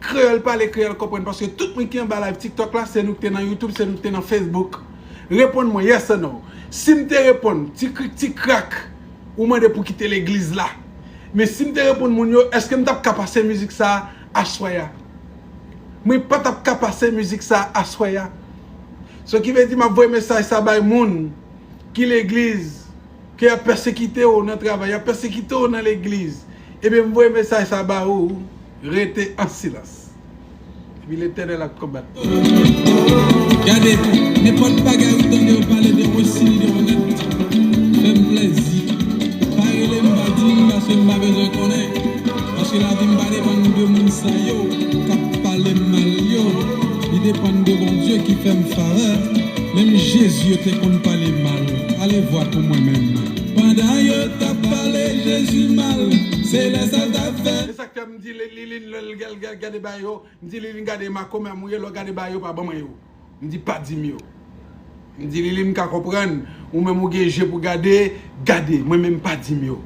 kreyòl pale, kreyòl konprann, paske tout moun ki anba live TikTok la, se nou ki te nan YouTube, se nou ki te nan Facebook. Reponn mwen, yes or no. Si m te reponn, ti krik, ti krak, ou mande pou kite legliz la. Men si m te reponn moun yo, èske m t ap ka pase mizik sa a aswè a? Mwen pa t ap ka pase mizik sa a aswè a. So ki vle di m ap voye mesaj sa bay moun ki legliz, ke y ap pèsekite w nan travay, y ap pèsekite w nan legliz, ebyen m voye mesaj sa ba ou, rete an silans. Epi Letènèl ap konbat. Gade, nenpòt bagay ou tande yo pale de Rossini de Orette, fè m plèzi. Pa rele m, pa di m, paske m pa bezwen konnen. Paske lavi m pa depann de moun sa yo k ap pale m mal yo. Li depann de Bondye ki fè m favè. Menm Jezi yo te konn pale mal. Alevwa pou mwen menm. Pandan yo t ap pale Jezi mal, se lè sa l t ap fè. Se sa k fè m di Lilin, lè l gade bagay yo, m di Lilin gade makomè m ou ye, lè w gade bagay yo pa ban mwen yo. M di pa di m yo. M di Lilin m ka konprann, ou menm ou gen je pou gade, gade, mwen menm pa di m yo.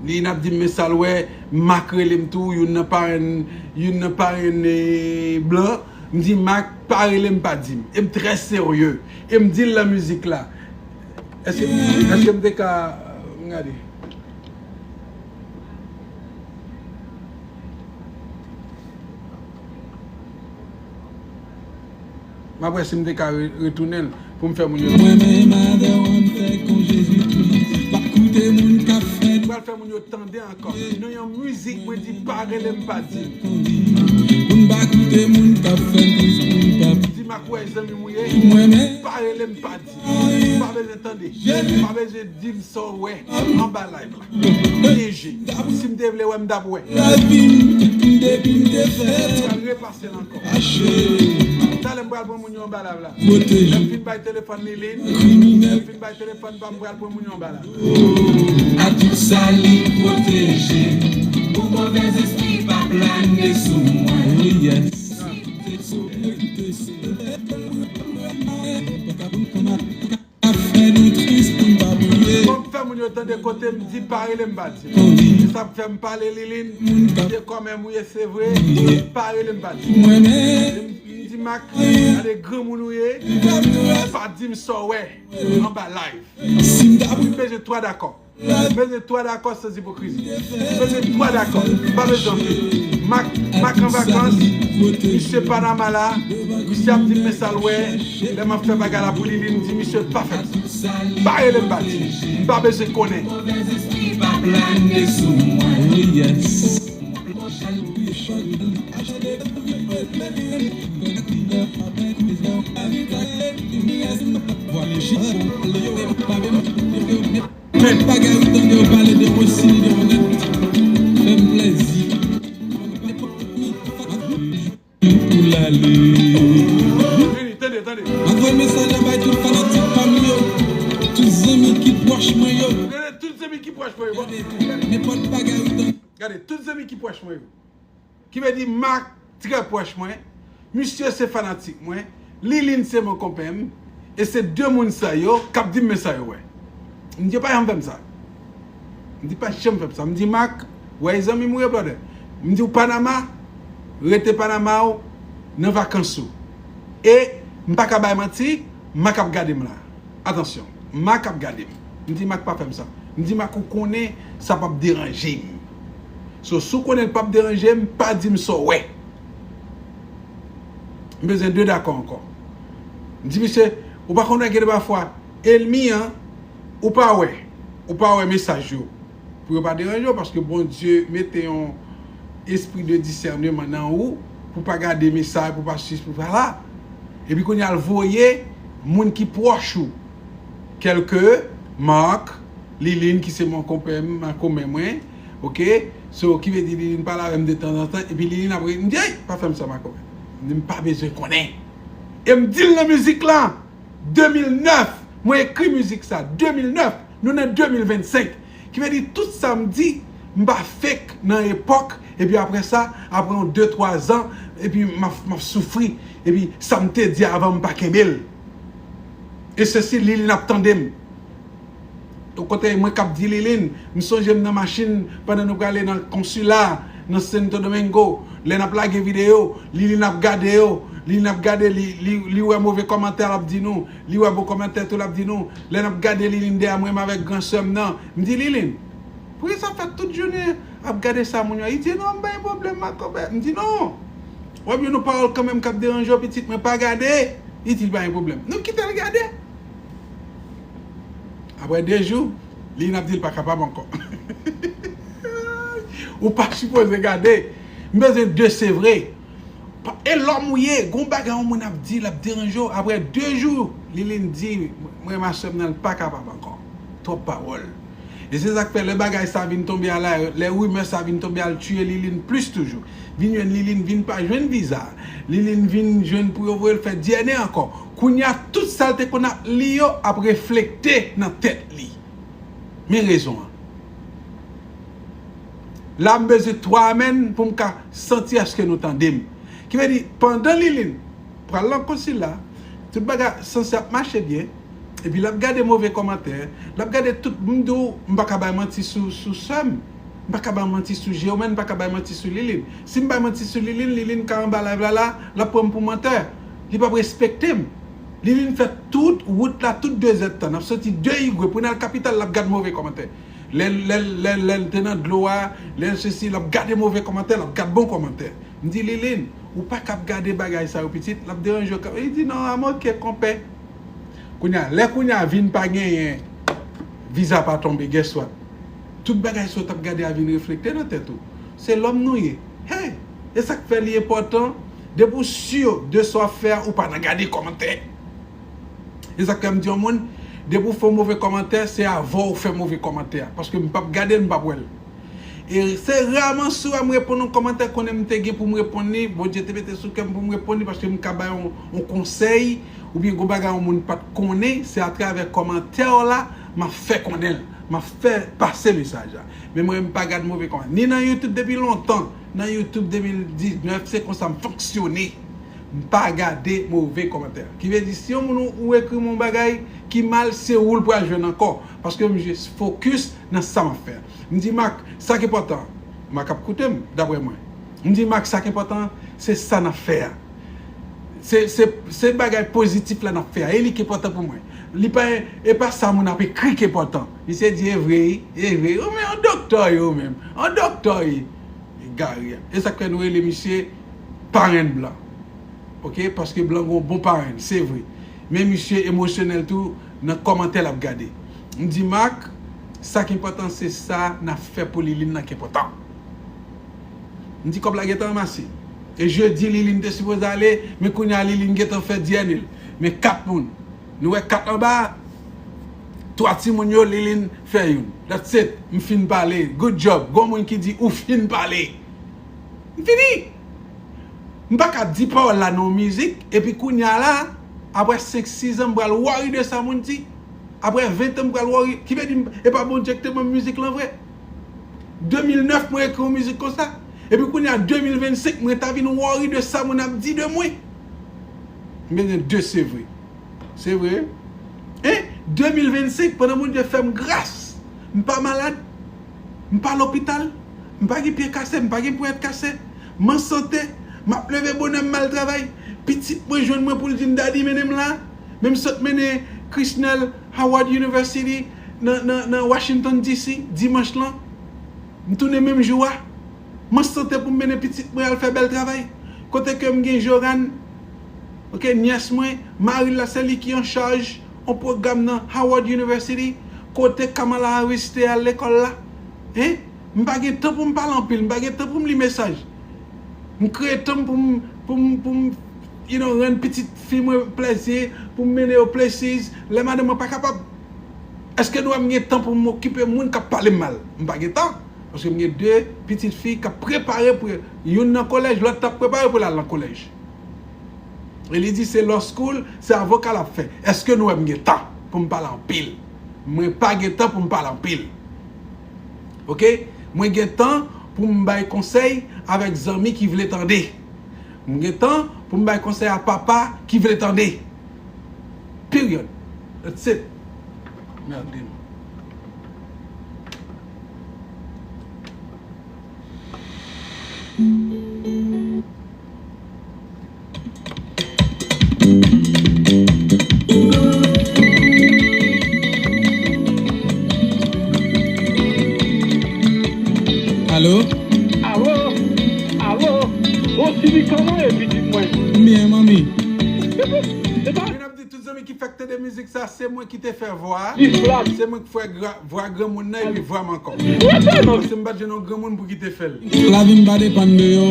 Lilin ap di m men sa l wè, Mak rele m tou, youn nan parenn, youn nan parenn eh, blan, m di Mak pa rele m pa di m. E m trè serye. E m di l nan mizik la. Èske, èske m te ka, m gade. M ap wè si m te ka re- retounen l pou m fè moun yo. Mwen menm avè w ann fè kon Jezi Kris. Pa koute moun k ap fè. M pral fè moun yo tande ankò. Nan yon mizik, mwen di pa rele m pa di m. Pou n pa koute moun k ap fè Kris pou n pa. Di m ak wè zanmi m ou ye. Mwen menm. Pa rele m pa di m. Pa bezwen tande. Pa bezwen di m sa w wè anba live la. P N G. Si m te vle wè m t ap wè. Lavi m depi m te fèt. Pral repase l ankò. Ache. Talè m pral pran moun yo anba live la. Pwoteje. Lè m fin bay telefòn Lilin. Kriminèl. Lè m fin bay telefòn pa m pral pran moun yo anba live. A tout sa li pwoteje. Pou movèzespri pa plane sou mwen. Oh yes. Te sou, te sou. Fè nou tris pou n pa bliye. Fò m fè moun yo tande kote m di pa rele m pa di. Se sa k fè m pale Lilin. M te kòmè m ye se vre. Pa rele m pa di. Mwen menm. M di Mak, gade granmoun ou ye, pa di m sa w wè anba live. M bezwen twa dakò. M bezwen twa dakò sans ipokrizi. M bezwen twa dakò. M pa bezwen anpil. Mak, Mak an vakans, misye Panama la, misye ap di m men sa l wè, lè m ap fè bagay la pou li, li m di misye pa fè m sa. Pa rele m pa di. M pa bezwen konnen. Men bagay ou tande yo pale de Rossini de Monet. Fè m plèzi. Pou l ale. Vini, tande, tande. M ap voye mesaj la bay tout fanatik pa m yo, tout zanmi ki pwòch mwen yo. Tande, tout zanmi ki pwòch mwen yo. Nenpòt bagay ou tande. Gade, tout zanmi ki pwòch mwen yo. Ki vle di Mak trè pwòch mwen. Misye se fanatik mwen. Lilin se mon konpè m. E se de moun sa yo k ap di m men sa yo wè. M di yo pa janm fè m sa. M di pa janm fè m sa. M di Mak, wè zanmi m ou ye brother. M di w Panama, rete Panama w nan vakans ou. E m pa ka bay manti, Mak ap gade m la. Atansyon, Mak ap gade m. M di Mak pa fè m sa. M di Mak ou konnen sa p ap deranje m. So, si w konnen l p ap deranje m, pa di m sa w wè. M bezwen de dakò ankò. M di misye, ou pa konn wè gen de pafwa, ènmi an, ou pa wè, ou pa wè mesaj yo. Pou yo pa deranje w, paske Bondye mete yon espri de disèneman nan ou, pou pa gade mesaj, pou pa swiv, pou pa la. Epi kounye a l voye moun ki pwòch ou. Tèl ke Mak, Lilin ki se mon konpè m, ma konmè mwen, oke? So, ki vle di Lilin pale avè m de tanzantan, epi Lilin ap re-, m di, "Ey, pa fè m sa, ma konmè." M di, "M pa bezwen konnen." E m di l nan mizik la, de mil nèf, mwen ekri mizik sa, de mil nèf, nou nan de mil vennsenk. Ki vle di tout sa m di, m pa fake nan epòk, epi apre sa, apre yon de, twa zan, epi m ap, m ap soufri, epi sa m te di avan, m pa kenbe l. E sesi, Lilin ap tande m. Yon kote mwen k ap di Lilin, m sonje m nan machin pandan nou prale nan konsila, nan Santo Domingo, lè n ap lage videyo, Lilin ap gade yo, Lilin ap gade, li, li, li wè move kòmantè, l ap di nou, li wè bon kòmantè tou, l ap di nou, lè n ap gade Lilin dèyè mwen, m avèk gran sè m nan, m di, "Lilin, poukisa w fè tout jounen ap gade sa moun yo?" Li di, "Non, m pa gen pwoblèm, ma konpè." M di, "Non, w ap jwenn yon pawòl kanmenm k ap deranje w, pitit, mwen pa gade." Li di, "Pa gen pwoblèm." Nou kite l gade. Apre de jou, Lilin ap di l pa kapab ankò. Ou pa sipoze gade. M bezwen de se vre. Pa, e lòm ou ye, gon bagay yon moun ap di, l ap deranje w. Apre de jou, Lilin di, "Mwen, ma sè m nan, l pa kapab ankò. Twòp pawòl." E se sa k fè lè bagay sa vin tonbe a la, lè rimè sa vin tonbe a, l tiye Lilin plis toujou. Vin jwenn Lilin, vin pa jwenn viza. Lilin vin jwenn pou yo voye l fè D N A ankò. Kounye a, tout sa l te konn ap li yo ap reflekte nan tèt li. Men rezon an. La, m bezwen twa amèn pou m ka santi èske nou tande m. Ki vle di, pandan Lilin pral nan konsila, tout bagay sanse ap mache byen, epi l ap gade move kòmantè, l ap gade tout, m di w, m pa ka bay manti sou, sou sè m, m pa ka bay manti sou Germaine, m pa ka bay manti sou Lilin. Si m bay manti sou Lilin, Lilin ka anba live la la, l ap pran m pou mantè. Li p ap respekte m. Lilin fè tout wout la, tout de zèdtan. N ap soti de Igwe pou n al kapital, l ap gad move kòmantè. Lè, lè, lè, lè l te nan dlo a, lè l sesi, l ap gade move kòmantè, l ap gad bon kòmantè. M di, "Lilin, ou pa k ap gade bagay sa yo, pitit, l ap deranje w." Li di, "Non, I'm ok, konpè." Kounye a, lè kounye a vin pa genyen, viza pa tonbe, guess what? Tout bagay sa w t ap gade a vin reflekte nan tèt ou. Se lòm nou ye. Hey! E sa k fè li enpòtan, depi w si de sa w ap fè a, ou pa nan gade kòmantè. E sa k fè m di yon moun, depi w fè yon move kòmantè, se avan w fè move kòmantè a. Paske m p ap gade l, m p ap wè l. E se raman si w wè m reponn yon kòmantè, konnen m te gen pou m reponn li, Bondye te mete sou kè m pou m reponn li, paske m ka bay yon, yon konsèy, oubyen gon bagay yon moun pa t konnen, se atravè kòmantè w la, m ap fè konnen l, m ap fè pase mesaj la. Men mwen, m pa gad move kòmantè. Ni nan YouTube depi lontan, nan YouTube de mil diznèf, se konsa m fonksyone. M pa gade move kòmantè. Ki vle di, si yon moun ou, ou ekri m yon bagay ki mal, se ou l pral jwenn ankò. Paske m jis fokis nan sa m ap fè. M di, "Mak, sa k enpòtan." Mak ap koute m, daprè mwen. M di, "Mak, sa k enpòtan, se sa n ap fè a." Se, se, se bagay pozitif la n ap fè a. E li ki enpòtan pou mwen. Li pa, e pa sa moun ap ekri ki enpòtan. Misye di, e vre, e vre. Ou men, an doktè ou ye ou menm. An doktè ou ye. Egare. E sa k fè nou rele misye parenn blan. Oke? Paske blan gon bon parenn, se vre. Men misye emosyonèl tou nan kòmantè l ap gade. M di, Mak, sa k enpòtan se sa n ap fè pou Liline nan ki enpòtan. M di kòb la gentan ranmase. E jedi, Liline te sipoze ale, men kounye a Liline gentan fè D N A l. Men kat moun. Nou wè kat anba a? Twa timoun yo, Liline fè youn. That's it. M fin pale. Good job. Gon moun ki di, ou fin pale. M fini. M pa ka di pawòl la nan yon mizik, epi kounye a la, apre senk, sis an, m pral worry de sa moun di. Apre ven tan, m pral worry. Ki vle di, m- e pa Bondye ki te ban m mizik lan vre. De mil nèf, mwen ekri yon mizik konsa. Epi kounye a, de mil vennsenk, mwen ta vin worry de sa moun ap di de mwen. M bezwen de se vre. Se vre. En, de mil vennsenk, pandan Bondye fè m gras, m pa malad, m pa lopital, m pa gen pye kase, m pa gen ponyèt kase, m an sante, m ap leve bonè, m al travay. Pitit mwen jwenn mwen pou l di m, Daddy, mennen m la. Men m sot mennen Krishnel Howard University nan, nan, nan Washington D C dimanch lan. M tounen menm jou a. M an sante pou m mennen pitit mwen al fè bèl travay. Kote ke m gen Joran, oke, nyès mwen, mari l la, se li ki an chaj yon pwogram nan Howard University, kote Kamala Harris te al lekòl la. En? M pa gen tan pou m pale anpil, m pa gen tan pou m li mesaj. M kreye tan pou m, pou m, pou m, you know, rann pitit fi mwen plèzi, pou m mennen yo places, lè madanm mwen pa kapab. Èske nou wè m gen tan pou m okipe moun k ap pale m mal? M pa gen tan. Paske m gen de pitit fi k ap prepare pou, youn nan kolèj, lòt t ap prepare pou l al nan kolèj. E li di se law school, se avoka l ap fè. Èske nou wè m gen tan pou m pale anpil? Mwen pa gen tan pou m pale anpil. Oke? Mwen gen tan pou m bay konsèy avèk zanmi ki vle tande. M gen tan pou m bay konsèy a papa ki vle tande. Period. That's it. Merde. Alo? Alo? Alo? Bon, Simi, kòman ye, pitit mwen? M byen, manmi. Se pa Tout zanmi ki fèk tande mizik sa, se mwen ki te fè vwa a. Se mwen ki fè gra- vwa granmoun nan epi vwa m ankò. Paske m pa t jwenn yon granmoun pou ki te fè l. Lavi m pa depann de yo,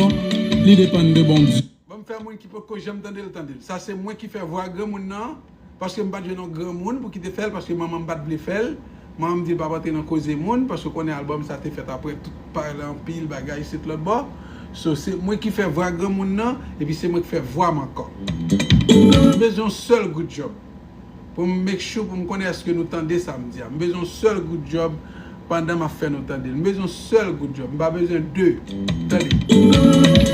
li depann de Bondye. Ban m fè moun ki poko janm tande l tande l. Sa se mwen ki fè vwa granmoun nan, paske m pa t jwenn yon granmoun pou ki te fè l, paske manman m pa t vle fè l. Manman m di l p ap antre nan koze moun, paske w konnen albòm sa te fèt apre tout pale anpil bagay isit lòt bò. So, se mwen ki fè vwa granmoun nan, epi se mwen ki fè vwa m ankò. M bezwen yon sèl good job. Pou m make sure, pou m konnen èske nou tande sa m di a. M bezwen yon sèl good job pandan m ap fè nou tande l. M bezwen yon sèl good job. M pa bezwen de. Tande.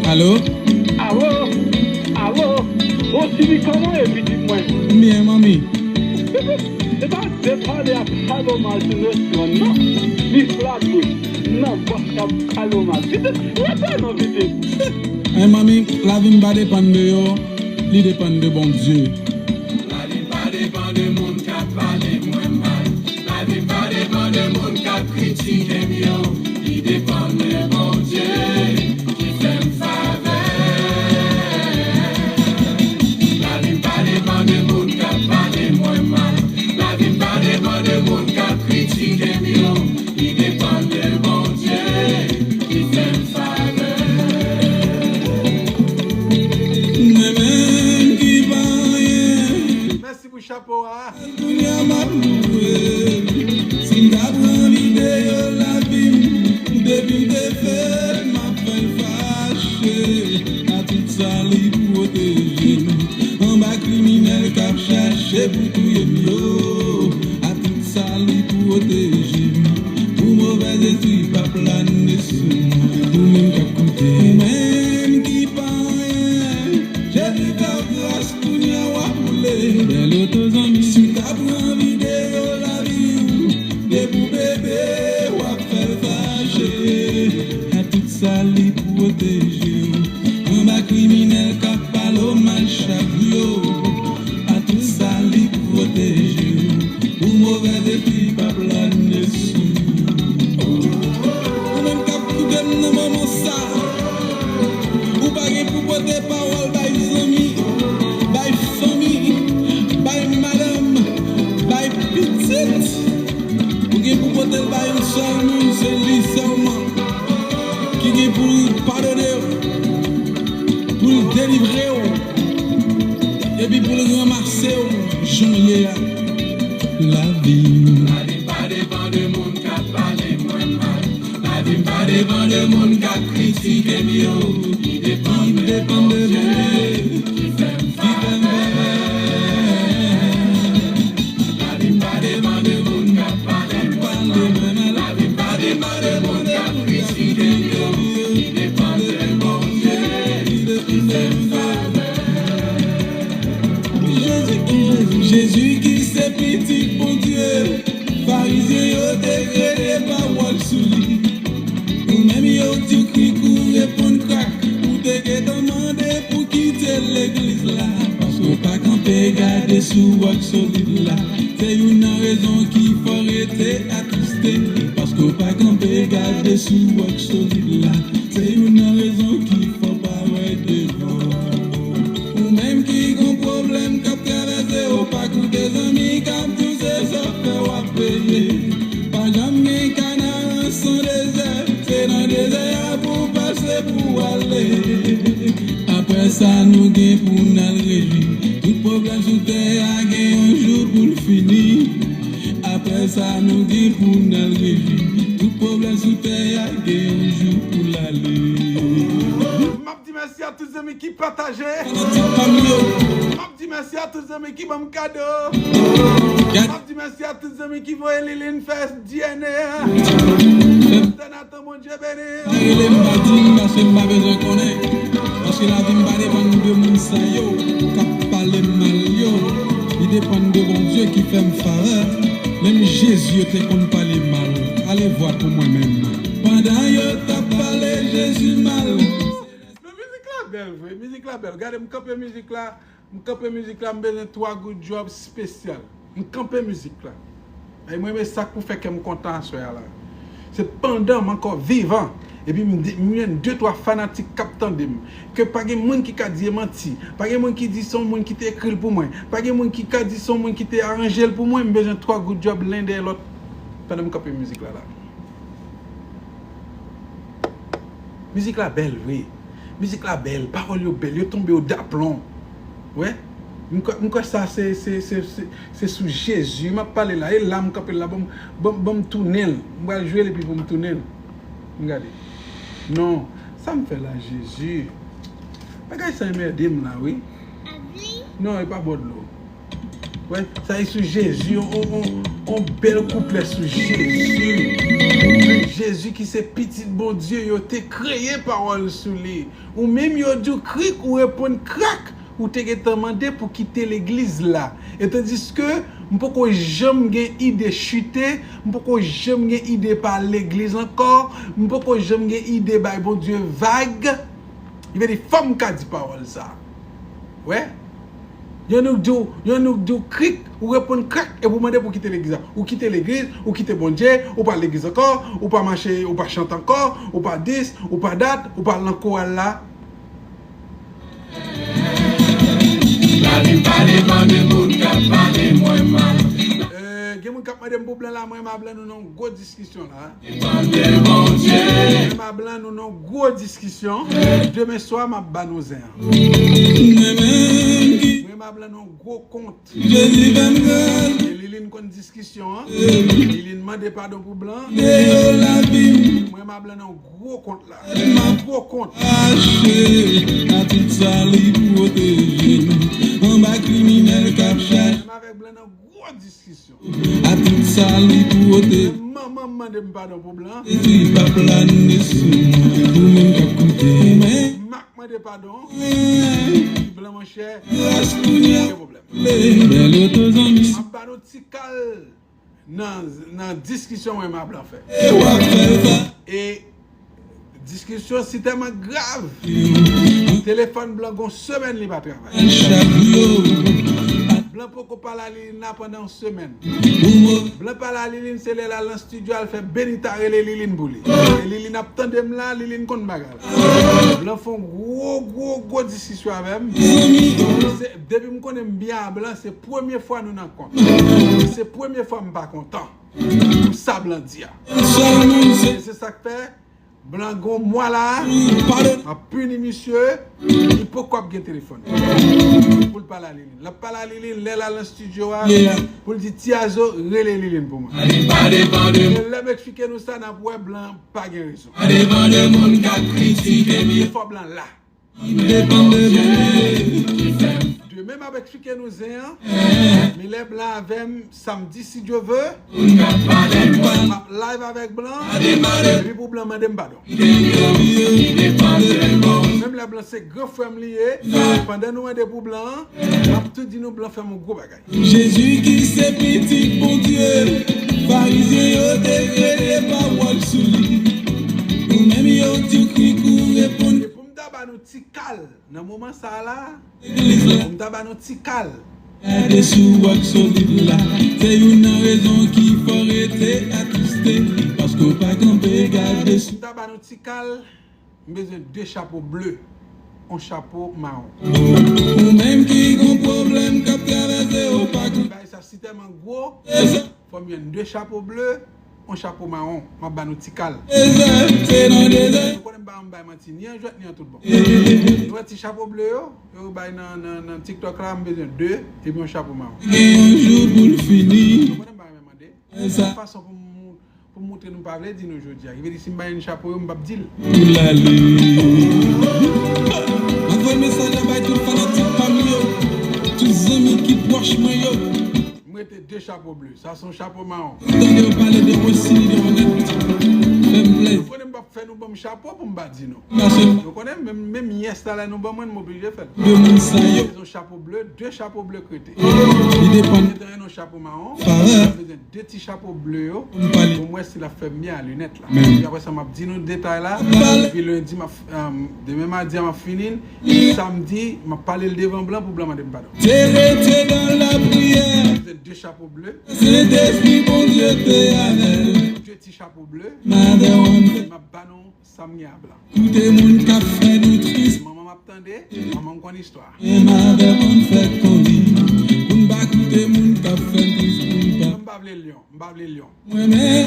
Alo? Alo? Alo? Bon, Simi, kòman ye, pitit mwen? M byen, manmi. Se pa de pale ap Paloma sou Notstrand, non. Li flagrant. Non, bòs ap Paloma. Pitit, rete non, pitit. Ay, manmi, lavi m pa depann de yo, li depann de Bondye. Lavi m pa depann de moun k ap pale mwen mal. Lavi m pa depann de moun k ap kritike m yo. Li depann de Bondye ki fè m favè. Lavi m pa depann de moun k ap pale mwen mal. Lavi m pa depann de moun k ap kritike m yo. Li depann de Bondye ki fè m favè. Mwen menm ki pa anyen. Mèsi pou chapo a. Kounye a m ap louwe l. Si m ta pran videyo lavi m, depi m te fè l, m ap fè l fache. A tout sa li pwoteje m. Anba kriminèl k ap chache pou touye m yo. A tout sa li pwoteje m. Pou movèz espri pa plane sou mwen. Ou menm k ap koute. Ou menm ki pa anyen. Jezi fè w gras. Kounye a w ap woule. Bèl oto zanmi. Si w ta pran videyo lavi w, depi w bebe, w ap fè l fache. Epi pou l ranmase w jan w ye a. Lavi m. Lavi m pa depann de moun k ap pale mwen mal. Lavi m pa depann de moun k ap kritike m yo. Li depann de Bondye ki fè m favè. Lavi m pa depann de moun k ap pale mwen mal. Lavi m pa depann de moun k ap kritike m yo. Li depann de Bondye ki fè m favè. Jezi, Jezi ki se pitit Bondye, Farizyen yo te kreye pawòl sou li. Ou menm yo di w krik ou reponn krak, ou te gentan mande pou kite legliz la. Paske w pa kanpe gade sou wòk solid la. Se youn nan rezon ki fè w rete atriste. Paske w pa kanpe gade sou wòk solid la. Se youn nan rezon ki fè w pa wè devan. Ou menm ki gon pwoblèm k ap travèse, ou pa koute zanmi k ap di w se zafè w ap peye. Pa janm gen Kanaran san dezè, se nan dezè a pou w pase pou w ale. Apre sa, nou gen pou n al rejwi. Tout pwoblèm sou tè a gen yon jou pou l fini. Apre sa, nou gen pou n al rejwi. Tout pwoblèm sou tè a gen yon jou pou l ale. M ap di mèsi a tout zanmi ki pataje. Fanatik pa m yo. M ap di mèsi a tout zanmi ki ban m kado. M ap di mèsi a tout zanmi ki voye Liline fè D N A. Fè m Tan Bondye beni. Pa rele m, pa di m, paske m pa bezwen konnen. Paske lavi m pa depann de moun sa yo k ap pale m mal yo. Li depann de Bondye ki fè m favè. Menm Jezi yo te konn pale mal. Ale vwa pou mwen menm. Pandan yo t ap pale Jezi mal. Men mizik la bèl vre, mizik la bèl. Gade m kanpe mizik la. M kanpe mizik la, m bezwen twa goud djòb espesyal. M kanpe mizik la. Ay, mwen renmen sa k pou fè kè m kontan aswè a la. Se pandan m ankò vivan, epi m de- m jwenn de twa fanatik k ap tande m, ke pa gen moun ki ka di e manti, pa gen moun ki di se yon moun ki te ekri l pou mwen, pa gen moun ki ka di se yon moun ki te aranje l pou mwen, m bezwen twa goud djòb len dèyè lòt pandan m kanpe mizik la la. Mizik la bèl vre. Mizik la bèl, pawòl yo bèl, yo tonbe o daplon. Wè? M kwè, m kwè sa se, se, se, se, se sou Jezi m ap pale la. E la m kanpe la, ban m, ban m, ban m tounen l. M pral jwe l epi pou m tounen l. M gade. Non, sa m fè la, Jezi? Bagay sa enmède m la, wi. Non, e pa bò dlo. Wè, sa e sou Jezi, on, on, on, on bèl kouplè sou Jezi. Jezi ki se pitit Bondye, yo te kreye pawòl sou li. Ou menm yo di w krik, ou reponn krak, ou te gentan mande pou kite legliz la. E tandiske m poko janm gen ide chite, m poko janm gen ide pa al legliz ankò, m poko janm gen ide bay Bondye vag. Li vle di, fò m ka di pawòl sa. Wè? Yon nou di w, yon nou di w krik, ou reponn krak, epi ou mande pou kite legliz la. Ou kite legliz, ou kite Bondye, ou pa al legliz ankò, ou pa mache, ou pa chante ankò, ou pa dis, ou pa dat, ou pa al nan koral la. Lavi m pa depann de moun k ap pale mwen mal. Eh, gen moun k ap mande m pou blan la, mwen m a blan nou nan yon gwo diskisyon la. Depann de Bondye. Mwen m a blan nou nan yon gwo diskisyon. Demen swa, m ap ba nou zen an. Mwen menm ki Mwen m a blan nou yon gwo kont. Jezi fè m gras. E Liline konn diskisyon an. Liline mande padon pou blan. Deyò lavi m. Mwen m a blan nan yon gwo kont la. Gwo kont. Mache a tout sa li pwoteje m. Anba kriminèl k ap chache. Menm avèk blan nan gwo diskisyon. A tout sa li pwoteje. Menm manman m mande m padon pou blan. Jezi pa plane sou mwen. Ou menm k ap koute mwen. M ap mande padon. Blan monchè. Gras kounye a. Gen pwoblèm. Bèl oto zanmi. M ap ba nou ti kal nan, nan diskisyon mwen m a blan fè. E w ap fè l pa. E diskisyon si tèlman grav. Telefòn blan gon semèn li pa travay. Chak jou. Blan poko pale a Liline la pandan yon semèn. Ou mo. Blan pale a Liline se lè l al nan estidyo al fè Benita rele Liline pou li. E Liline ap tande m la, Liline konn bagay la. Blan fè yon gwo, gwo, gwo diskisyon avè m. Se, depi m konnen m byen a blan, se premye fwa nou nan kont. Se premye fwa m pa kontan pou sa blan di a. E se sa k fè, Blan gon mwa la, m ap pini misye, li poko ap gen telefòn pou l pale a Liline. L ap pale a Liline, lè l al nan estidyo a, pou l di Tiazo, rele Liline pou mwen. E lè m eksplike nou sa, n ap wè Blan pa gen rezon. Fò Blan la. Demen m ap eksplike nou zen an. Men lè Blan avè m samdi si Dye vle. M ap live avèk Blan. Epi pou Blan mande m padon. Menm lè Blan se gran frè m li ye. Pandan nou mande pou Blan an, m ap tou di nou Blan fè m yon gwo bagay. Jezi ki se pitit Bondye, Farizyen yo te kreye pawòl sou li. Ou menm yo di w krik ou reponn. E pou m ta ba nou ti kal nan moman sa a la, pou m ta ba nou ti kal. Gade sou wòk solid la, se youn nan rezon ki fè w rete atriste, paske w pa kanpe gade sou. Pou m ta ba nou ti kal, m bezwen de chapo ble, yon chapo mawon. Ou menm ki gon pwoblèm k ap travèse, ou pa gon. Bagay sa si tèlman gwo, fò m jwenn de chapo ble, yon chapo mawon, m ap ba nou ti kal. Dezè, se nan dezè. Nou konnen m pa janm bay manti, ni an jwèt, ni an tout bon. Nou wè ti chapo ble yo, yo bay nan, nan, nan TikTok la, m bezwen de, epi yon chapo mawon. Gen yon jou pou l fini. Nou konnen m pa renmen mande. Yon fason pou m pou m montre nou pa vle di nou jodi a. Ki vle di si m bay yon chapo yo, m p ap di l. Pou l ale. M ap voye mesaj la bay tout fanatik pa m yo, tout zanmi ki pwòch mwen yo. M rete de chapo ble. Sa se yon chapo mawon. Tande yo pale de Wesly, de Onèt. Fè m plèzi. Nou konnen m p ap fè nou ban m chapo pou m pa di nou. Nou konnen menm, menm yès la, lè nou ban mwen, m oblije fè l. De moun sa yo. Se yon chapo ble, de chapo ble k rete. Li depann. Mwen te renmen yon chapo mawon. Favè. Mwen bezwen de ti chapo ble yo. Pou m wè si l ap fè m byen a linèt la. Epi apre sa, m ap di nou detay la. Epi lendi, m ap, demen madi a, m ap fini l. Samdi, m ap pale l devan Blan pou Blan mande m padon. Te rete nan lapriyè. Se de chapo ble. Sentespri Bondye te avè l. De ti chapo ble. M ap ba nou sa m gen a Blan. Koute moun k ap fè nou tris. Manman m ap tande, manman m konn istwa. Pou n pa koute moun k ap fè n tris, pou n pa. M pa vle lyon, m pa vle lyon. M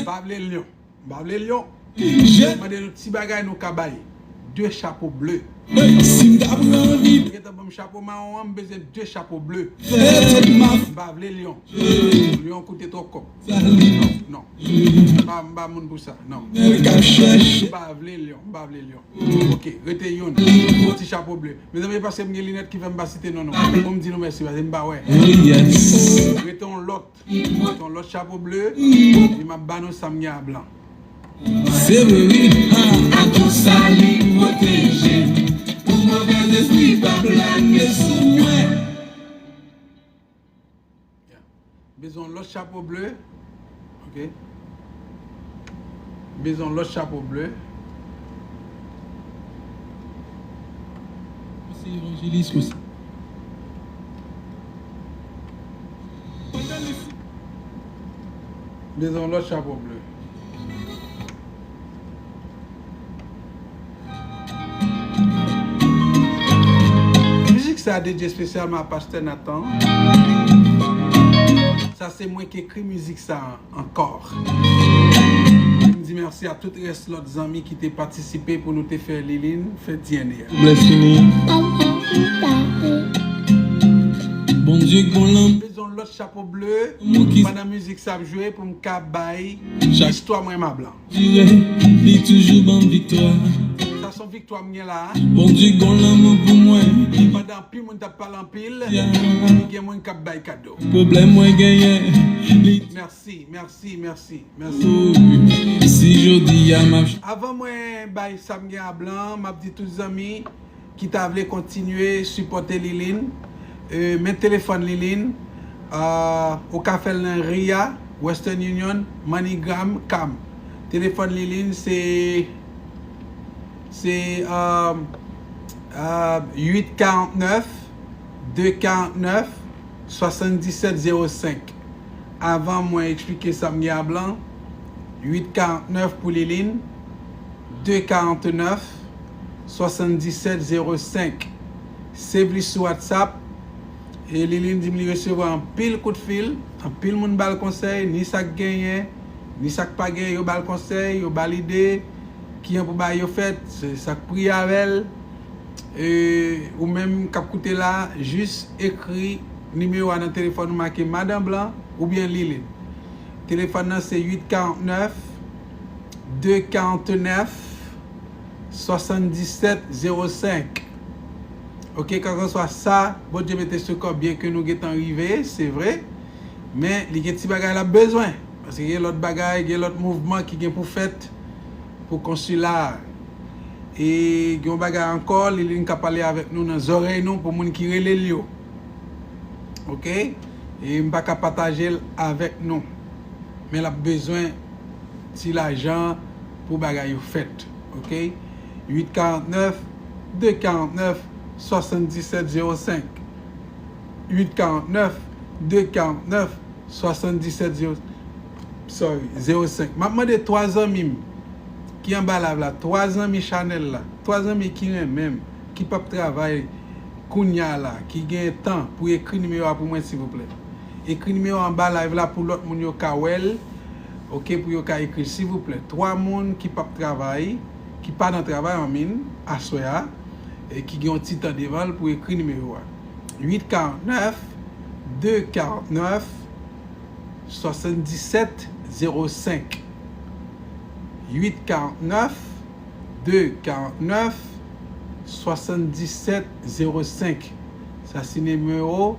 pa vle lyon, m pa vle lyon. Mwen mande nou ti bagay nou ka bay. De chapo ble. Si m ta pran anvi. Gentan ban m chapo mawon an, m bezwen de chapo ble. M pa vle lyon. Lyon koute twòp kòb. Non, non. M pa, m pa moun pou sa, non. M pa vle lyon, m pa vle lyon. Ok, rete youn. Yon ti chapo ble. Mezanmi, e paske m gen linèt ki fè m pa site non, non. Pou m di nou mèsi, paske m pa wè. Rete yon lòt. Rete yon lòt chapo ble. Epi m ap ba nou sa m gen a Blan. Se vre, wi. A, a konsa li pwoteje m. Pou movèzespri pa plane sou mwen. Bezwen yon lòt chapo ble. Ok. Bezwen yon lòt chapo ble. Se evanjelis osi. Bezwen yon lòt chapo ble. Mizik sa dedye espesyalman a Pastè Nathan. Sa se mwen ki ekri mizik sa ankò. M di mèsi a tout rès lòt zanmi ki te patisipe pou nou te fè Liline fè D N A. Bless me. Bondye gon lanm. Bezwen lòt chapo ble pandan mizik sa ap jwe pou m ka bay istwa mwen m a Blan. Dire, li toujou ban m viktwa. Sa se yon viktwa m gen la a. Bondye gon lanmou pou mwen. Pandan anpil moun t ap pale anpil, li gen moun k ap bay kado. Pwoblèm mwen genyen, li. Mèsi, mèsi, mèsi, mèsi. Si jodi a m ap. Avan mwen bay sa m gen a Blan, m ap di tout zanmi ki ta vle kontinye sipòte Liline, e, men telefòn Liline, a, ou ka fè l nan Ria, Western Union, MoneyGram, Calm. Telefòn Liline se, se, a, a, uit karant nèf, de karant nèf, swasanndisèt zewo senk. Avan mwen eksplike sa m gen a Blan, uit karant nèf pou Liline, de karant nèf, swasanndisèt zewo senk. Save li sou WhatsApp. E Liline di m li resevwa anpil kout fil, anpil moun ba l konsèy, ni sa k genyen, ni sa k pa genyen, yo ba l konsèy, yo ba l ide. Kijan pou bagay yo fèt, se sa k pri avè l. E, ou menm k ap koute la, jis ekri nimewo a nan telefòn ou, make Madan Blan oubyen Lilin. Telefòn nan se uit karant nèf, de karant nèf, swasanndisèt zewo senk. Oke, kèlkanswa sa Bondye mete sou kò, byen ke nou gentan rive, se vre, men li gen ti bagay l ap bezwen. Paske gen lòt bagay, gen lòt mouvman ki gen pou fèt pou konsila a. E gen yon bagay ankò, Lilin ka pale avèk nou nan zòrèy nou pou moun ki rele l yo. Oke? E m pa ka pataje l avèk nou. Men l ap bezwen ti lajan pou bagay yo fèt. Oke? Uit karant nèf, de karant nèf, swasanndisèt zewo senk. Uit karant nèf, de karant nèf, swasanndisèt zewo, sorry, zewo senk. M ap mande twa zanmi m ki anba live la, twa zanmi chanèl la, twa zanmi ki renmen m, ki p ap travay kounya la, ki gen tan pou ekri nimewo a pou mwen, silvouplè. Ekri nimewo a anba live la pou lòt moun yo ka wè l, oke, pou yo ka ekri, silvouplè. Twa moun ki p ap travay, ki pa nan travay, anmin, aswè a, e ki gen yon ti tan devan l pou ekri nimewo a. Uit karant nèf, de karant nèf, swasanndisèt zewo senk. Uit karant nèf, de karant nèf, swasanndisèt zewo senk. Sa se nimewo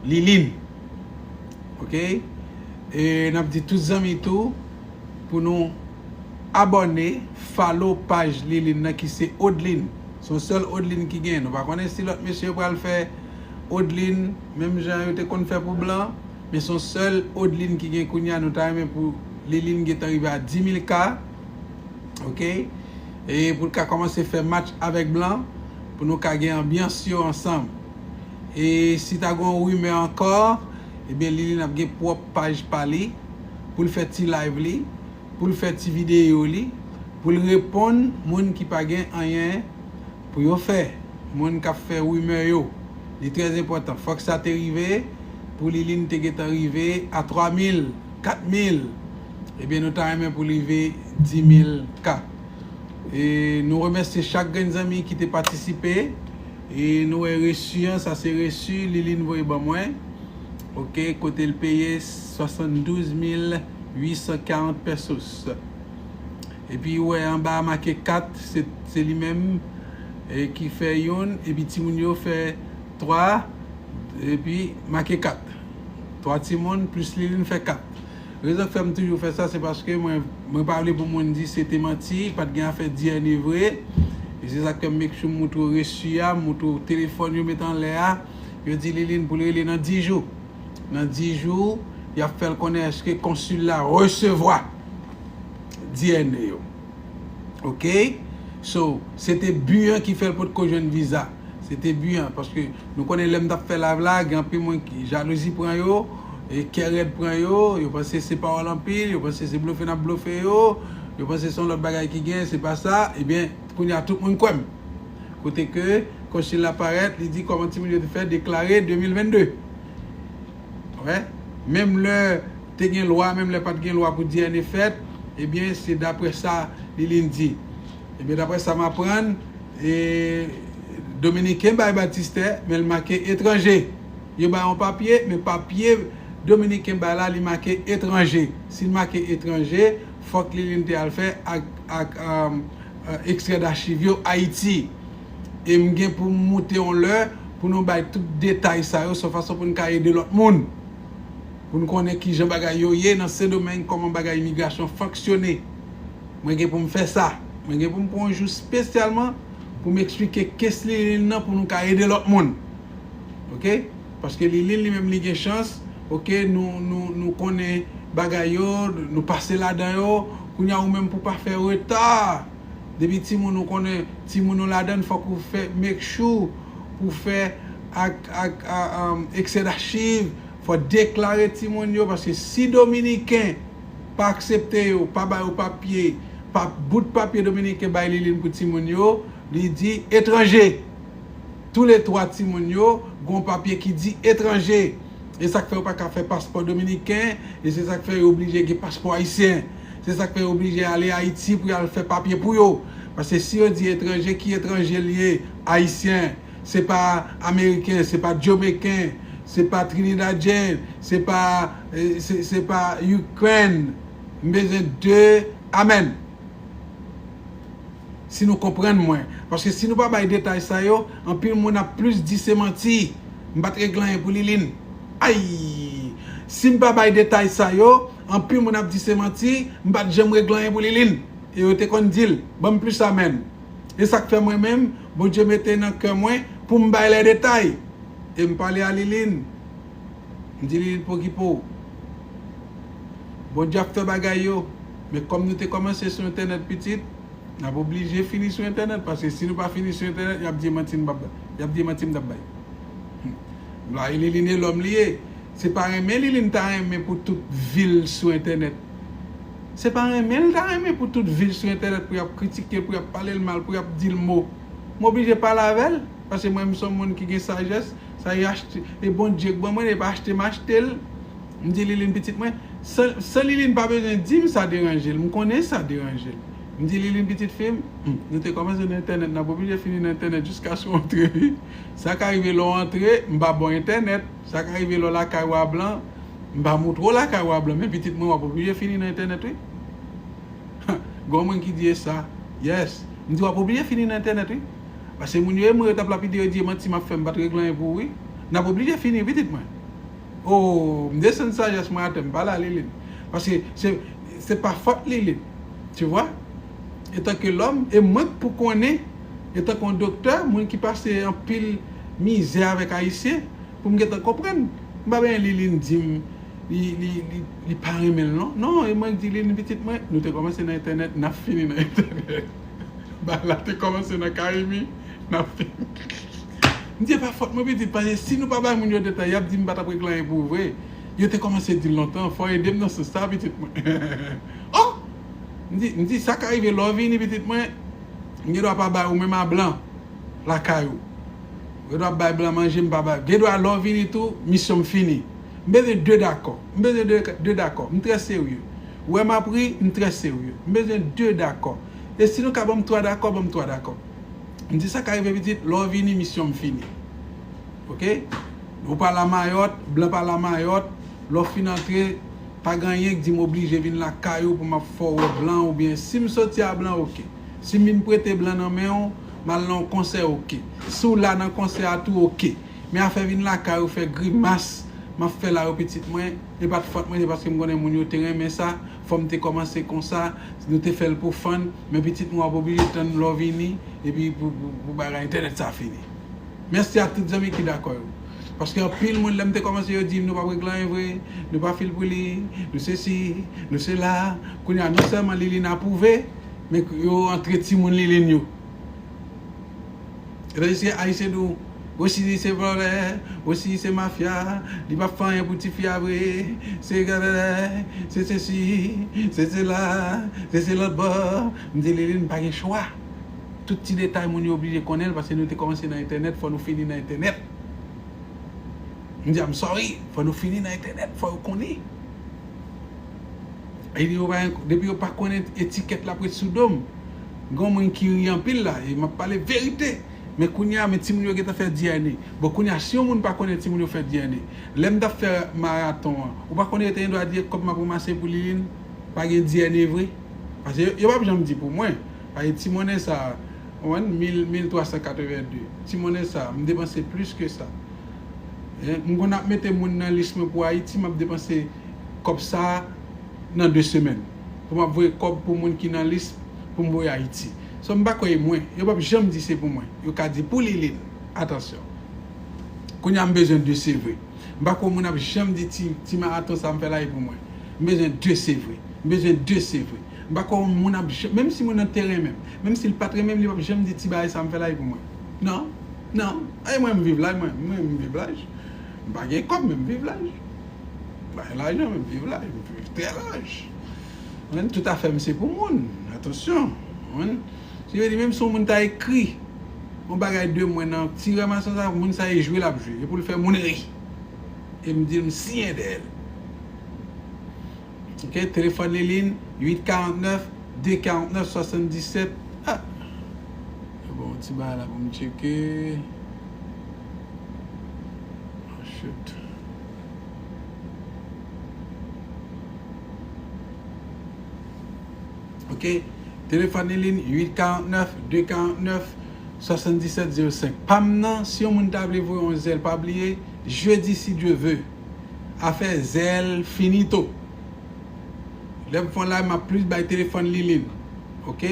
Lilin. Oke? E n ap di tout zanmi tou pou nou abòne, follow paj Lilin nan ki se Odlin. Se yon sèl Odlin ki genyen. Nou pa konnen si lòt mesye yo pral fè Odlin menm jan yo te konn fè pou blan. Men se yon sèl Odlin ki gen kounya. Nou ta renmen pou Lilin gentan rive a dis mil K. Oke? E pou l ka kòmanse fè match avèk blan, pou nou ka gen anbyans yo ansanm. E si ta gen yon rimè ankò, ebyen Lilin ap gen pwòp paj pa li, pou l fè ti live li, pou l fè ti videyo li, pou l reponn moun ki pa gen anyen pou yo fè, moun k ap fè rimè yo. Li trè enpòtan. Fòk sa te rive, pou Lilin te gentan rive a twa mil, kat mil. Ebyen, nou ta renmen pou l rive dis mil K. E nou remèsye chak grenn zanmi ki te patisipe. E nou wè resi an, sa se resi Lilin voye ban mwen. Oke, kote l peye swasanndouz mil uit san karant pesos. Epi ou wè anba a make kat, se, se li menm, e, ki fè youn, epi timoun yo fè twa, epi make kat. Twa timoun plis Lilin fè kat. Rezon k fè m toujou fè sa, se paske mwen, mwen pa vle pou moun di se te manti, pa t gen afè D N A vre. E se sa k fè m make sure m moutre w resi a, m moutre w telefòn yo met anlè a. Yo di Lilin pou l rele nan dis jou. Nan dis jou, y ap fè l konnen èske konsil la resevwa D N A yo. Oke? So, se te bi an ki fè l potko jwenn viza. Se te bi an, paske nou konnen lè m t ap fè live la, gen anpil moun ki jalouzi pran yo, e kè rèd pran yo, yo panse se pawòl anpil, yo panse se blofe n ap blofe yo, yo panse se yon lòt bagay ki gen, se pa sa, ebyen, kounye a tout moun kwè m. Kote ke konsil la parèt, li di kòman timoun yo te fè deklare de mil vennde. Wè, menm lè te gen lwa, menm lè pa t gen lwa pou D N A fèt, ebyen, se daprè sa Lilin di. Ebyen, daprè sa m aprann, e, Dominiken bay batistè, men l make etranje. Yo bay yon papye, men papye Dominiken bay la, li make etranje. Si l make etranje, fòk Lilin te al fè ak, ak, um, uh, ekstrè dachiv yo Ayiti. E m gen pou m moute yon lè pou nou bay tout detay sa yo, se yon fason pou n ka ede lòt moun. Pou n konnen kijan bagay yo ye nan Sendomeng, kòman bagay imigrasyon fonksyone. Mwen gen pou m fè sa. Mwen gen pou m pran yon jou espesyalman pou m eksplike kes Lilin nan pou nou ka ede lòt moun. Oke? Paske Lilin li menm li gen chans, oke, nou, nou, nou konnen bagay yo, nou pase ladan yo, kounye a ou menm pou pa fè reta. Depi timoun ou konnen, timoun ou ladan, fòk ou fè make sure pou fè ak, ak, a, um, ekstrè dachiv, fò deklare timoun yo, paske si Dominiken pa aksepte yo, pa ba yo papye, pa bout papye Dominiken bay Lilin pou timoun yo, li di etranje. Toulètwa timoun yo gon papye ki di etranje. E sa k fè yo pa ka fè paspò dominiken, e se sa k fè yo oblije gen paspò ayisyen. Se sa k fè yo oblije ale Ayiti pou y al fè papye pou yo. Paske si yo di etranje, ki etranje l ye? Ayisyen. Se pa Ameriken, se pa Jamaican, se pa Trinidadyen, se pa, eh, se, se pa Ukraine. M bezwen de amèn. Si nou konprann mwen. Paske si nou pa bay detay sa yo, anpil moun ap plis di se manti. M pa t regle anyen pou Liline. Ay! Si m pa bay detay sa yo, anpil moun ap di se manti, m pa t janm regle anyen pou Liline. E yo te konn di l, ban m plis amèn. E sa k fè mwen menm, Bondye mete nan kè mwen pou m bay lè detay. E m pale a Liline. M di Liline, pokipo. Bondye ap fè bagay yo. Men kòm nou te kòmanse sou entènèt pitit, n ap oblije fini sou entènèt. Paske si nou pa fini sou entènèt, y ap di manti m p ap bay. Y ap di manti m t ap bay. Hmm. Blayi Liline e lòm li ye. Se pa renmen Liline ta renmen pou tout vi l sou entènèt. Se pa renmen l ta renmen pou tout vi l sou entènèt, pou y ap kritike l, pou y ap pale l mal, pou y ap di l mo. M oblije pale avè l, paske mwen, m se yon moun ki gen sajès. Sa e achte, e Bondye k ban mwen, e pa achte m achte l. M di Liline pitit mwen, san, san Liline pa bezwen di m sa deranje l, m konnen sa deranje l. M di Liline pitit fi m, hmm, nou te kòmanse nan entènèt, n ap oblije fini nan entènèt jiskaske w antre wi. Sa ka rive lè w antre, m pa ba w entènèt. Sa ka rive lè w lakay wa blan, m pa montre w lakay wa blan, men pitit mwen w ap oblije fini nan entènèt wi. Gon moun ki di e sa, yes. M di w ap oblije fini nan entènèt wi. Paske moun yo e mouri yo t ap lapide yo di e manti m ap fè, m pa t regle anyen pou ou wi. N ap oblije fini pitit mwen. Oh, m desann sajès mwen atè, m pale a Liline. Paske se, se pa fòt Liline. Tu vois? Etan ke lòm, e mwen k pou konnen, etan ke yon doktè, moun ki pase anpil mizè avèk Ayisyen, pou m gentan konprann. M pa benyen Liline di m li, li, li, li pa renmen l non. Non, e mwen k di Liline pitit mwen, nou te kòmanse nan entènèt, n ap fini nan entènèt. Bagay la te kòmanse nan Karimi, n ap fini. M di e pa fòt mwen pitit, paske si nou pa bay moun yo detay, y ap di m pa t ap regle anyen pou ou vre. Yo te kòmanse di l lontan, fò w ede m nan sans sa pitit mwen. Oh! M di, m di sa ka rive lè w vini pitit mwen, m gen dwa pa bay ou menm a blan lakay ou. Ou gen dwa ap bay blan manje, m pa bay. Gen dwa lè w vini tou, misyon m fini. M bezwen de dakò. M bezwen de, de dakò. M trè serye. Ou wè m ap ri, m trè serye. M bezwen de dakò. E si nou ka ban m twa dakò, ban m twa dakò. M di sa ka rive pitit, lè w vini, misyon m fini. Oke? Ou pale a mayòt, blan pale a mayòt, lè w fin antre, pa gen anyen k di m oblije vin lakay ou pou m ap fè w wè blan oubyen si m soti a blan, oke. Si m vin prete blan nan men w, m al nan yon konsè, oke. Si w la nan konsè a tou, oke. Men afè vin lakay ou fè grimas, m ap fè la yo pitit mwen, e pa t fòt mwen, se paske m konnen moun yo te renmen sa, fò m te kòmanse konsa, nou te fè l pou fun, men pitit mwen w ap oblije tann lè w vini, epi pou, pou, pou bagay entènèt sa fini. Mèsi a tout zanmi ki dakò yo. Paske anpil moun, lè m te kòmanse, yo di m nou p ap regle anyen vre, nou pa fil pou li, nou sesi, nou sela. Kounye a, non sèlman Liline apwouve, men yo antre timoun Liline yo. Epi se Ayisyen di w, Rossini se vòlè, Rossini se mafya, li p ap fè anyen pou tifi a vre, se gèlè, se sesi, se sela, se se lòt bò. M di Liline pa gen chwa. Tout ti detay moun yo oblije konnen l, paske nou te kòmanse nan entènèt, fò nou fini nan entènèt. M di, I'm sorry, fò nou fini nan entènèt, fò yo konnen. E yo pa, depi yo pa konnen etikèt l ap ret sou do m. Gen moun ki ri anpil la, e m ap pale verite. Men kounye a, men timoun yo gentan fè D N A. Bon, kounye a, si yon moun pa konnen timoun yo fè D N A, lè m t ap fè maraton an, ou pa konnen yo te gen dwa di e kòb m ap ranmase pou Liline, pa gen D N A vre? Paske yo, yo p ap janm di pou mwen. Paske ti monnen sa, w konprann, mil, mil twa san katreven de. Ti monnen sa, m depanse plis ke sa. Eh, m konn ap mete moun nan lis mwen pou Ayiti, m ap depanse kòb sa nan de semèn. Pou m ap voye kòb pou moun ki nan lis pou m voye Ayiti. So, m pa kwè e mwen. Yo p ap janm di se pou mwen. Yo ka di pou Liline. Atansyon. Kounye a m bezwen de sevre. M pa kwè moun ap janm di ti, ti maraton sa m fè la e pou mwen. M bezwen de sevre. M bezwen de sevre. M pa kwè moun ap janm, menm si moun nan te renmen m, menm si l pa t renmen m, li p ap janm di ti bagay sa m fè la e pou mwen. Non. Non. E mwen m viv laj, mwen. Mwen m viv laj. M pa gen kòb, men m viv laj. M pa gen lajan, men m viv laj. M viv trè laj. Mwen, tout afè m se pou moun. Atansyon. Mwen, se vle di, menm si yon moun ta ekri yon bagay de mwen nan ti ranmasan sa, moun sa e jwe l ap jwe. E pou l fè moun ri. E m di l m siyen dèyè l. Ok, telefòn Liline, uit karant nèf, de karant nèf, swasanndisèt. Ah! Bon, ti bagay la pou m tcheke. Oh, shoot. Ok. Telefòn Liline, uit karant nèf, de karant nèf, swasanndisèt zewo senk. Pa m nan, si yon moun ta vle voye yon zèl, pa bliye, jedi, si Dye ve, afè zèl finito. Lè m fè yon live, m ap plis bay telefòn Liline. Ok?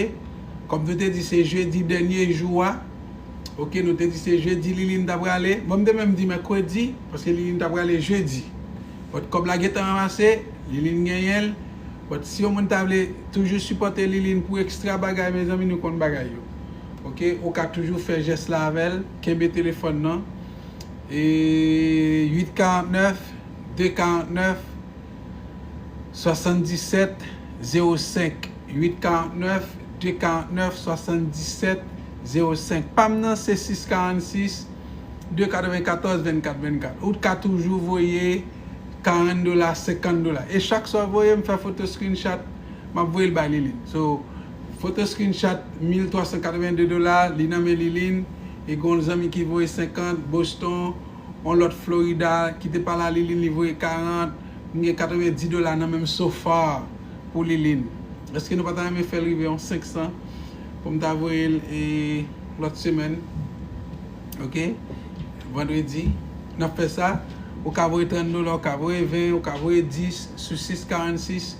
Kòm nou te di se jedi dènye jou a. Ok, nou te di se jedi Liline t ap prale. Bon, m te menm di mèkredi, paske Liline t ap prale jedi. But kòb la gentan ranmase, Liline genyen l. But si yon moun ta vle toujou sipòte Liline pou ekstra bagay, mezanmi, nou konn bagay yo. Ok, ou ka toujou fè jès la avè l, kenbe telefòn nan. E uit karant nèf, de karant nèf, swasanndisèt zewo senk, uit karant nèf, de karant nèf, swasanndisèt zewo senk. Pa m nan se sis karannsis, de katrevenkatòz, vennkat vennkat. Ou ka toujou voye karant dola, senkant dola. E chak sa w voye, m fè foto screenshot, m ap voye l bay Liline. So, foto screenshot, mil twa san katreven de dola, li nan men Liline, e gon zanmi ki voye senkant, Boston, yon lòt Florida, ki te pale a Liline, li voye karant, m gen katrevendi dola nan men m so far pou Liline. Èske nou pa ta renmen fè l rive yon senksan pou m ta voye l, e, lòt semèn? Ok? Vandredi, n ap fè sa. Ou ka voye trant dola, ou ka voye ven, ou ka voye dis sou sis karannsis,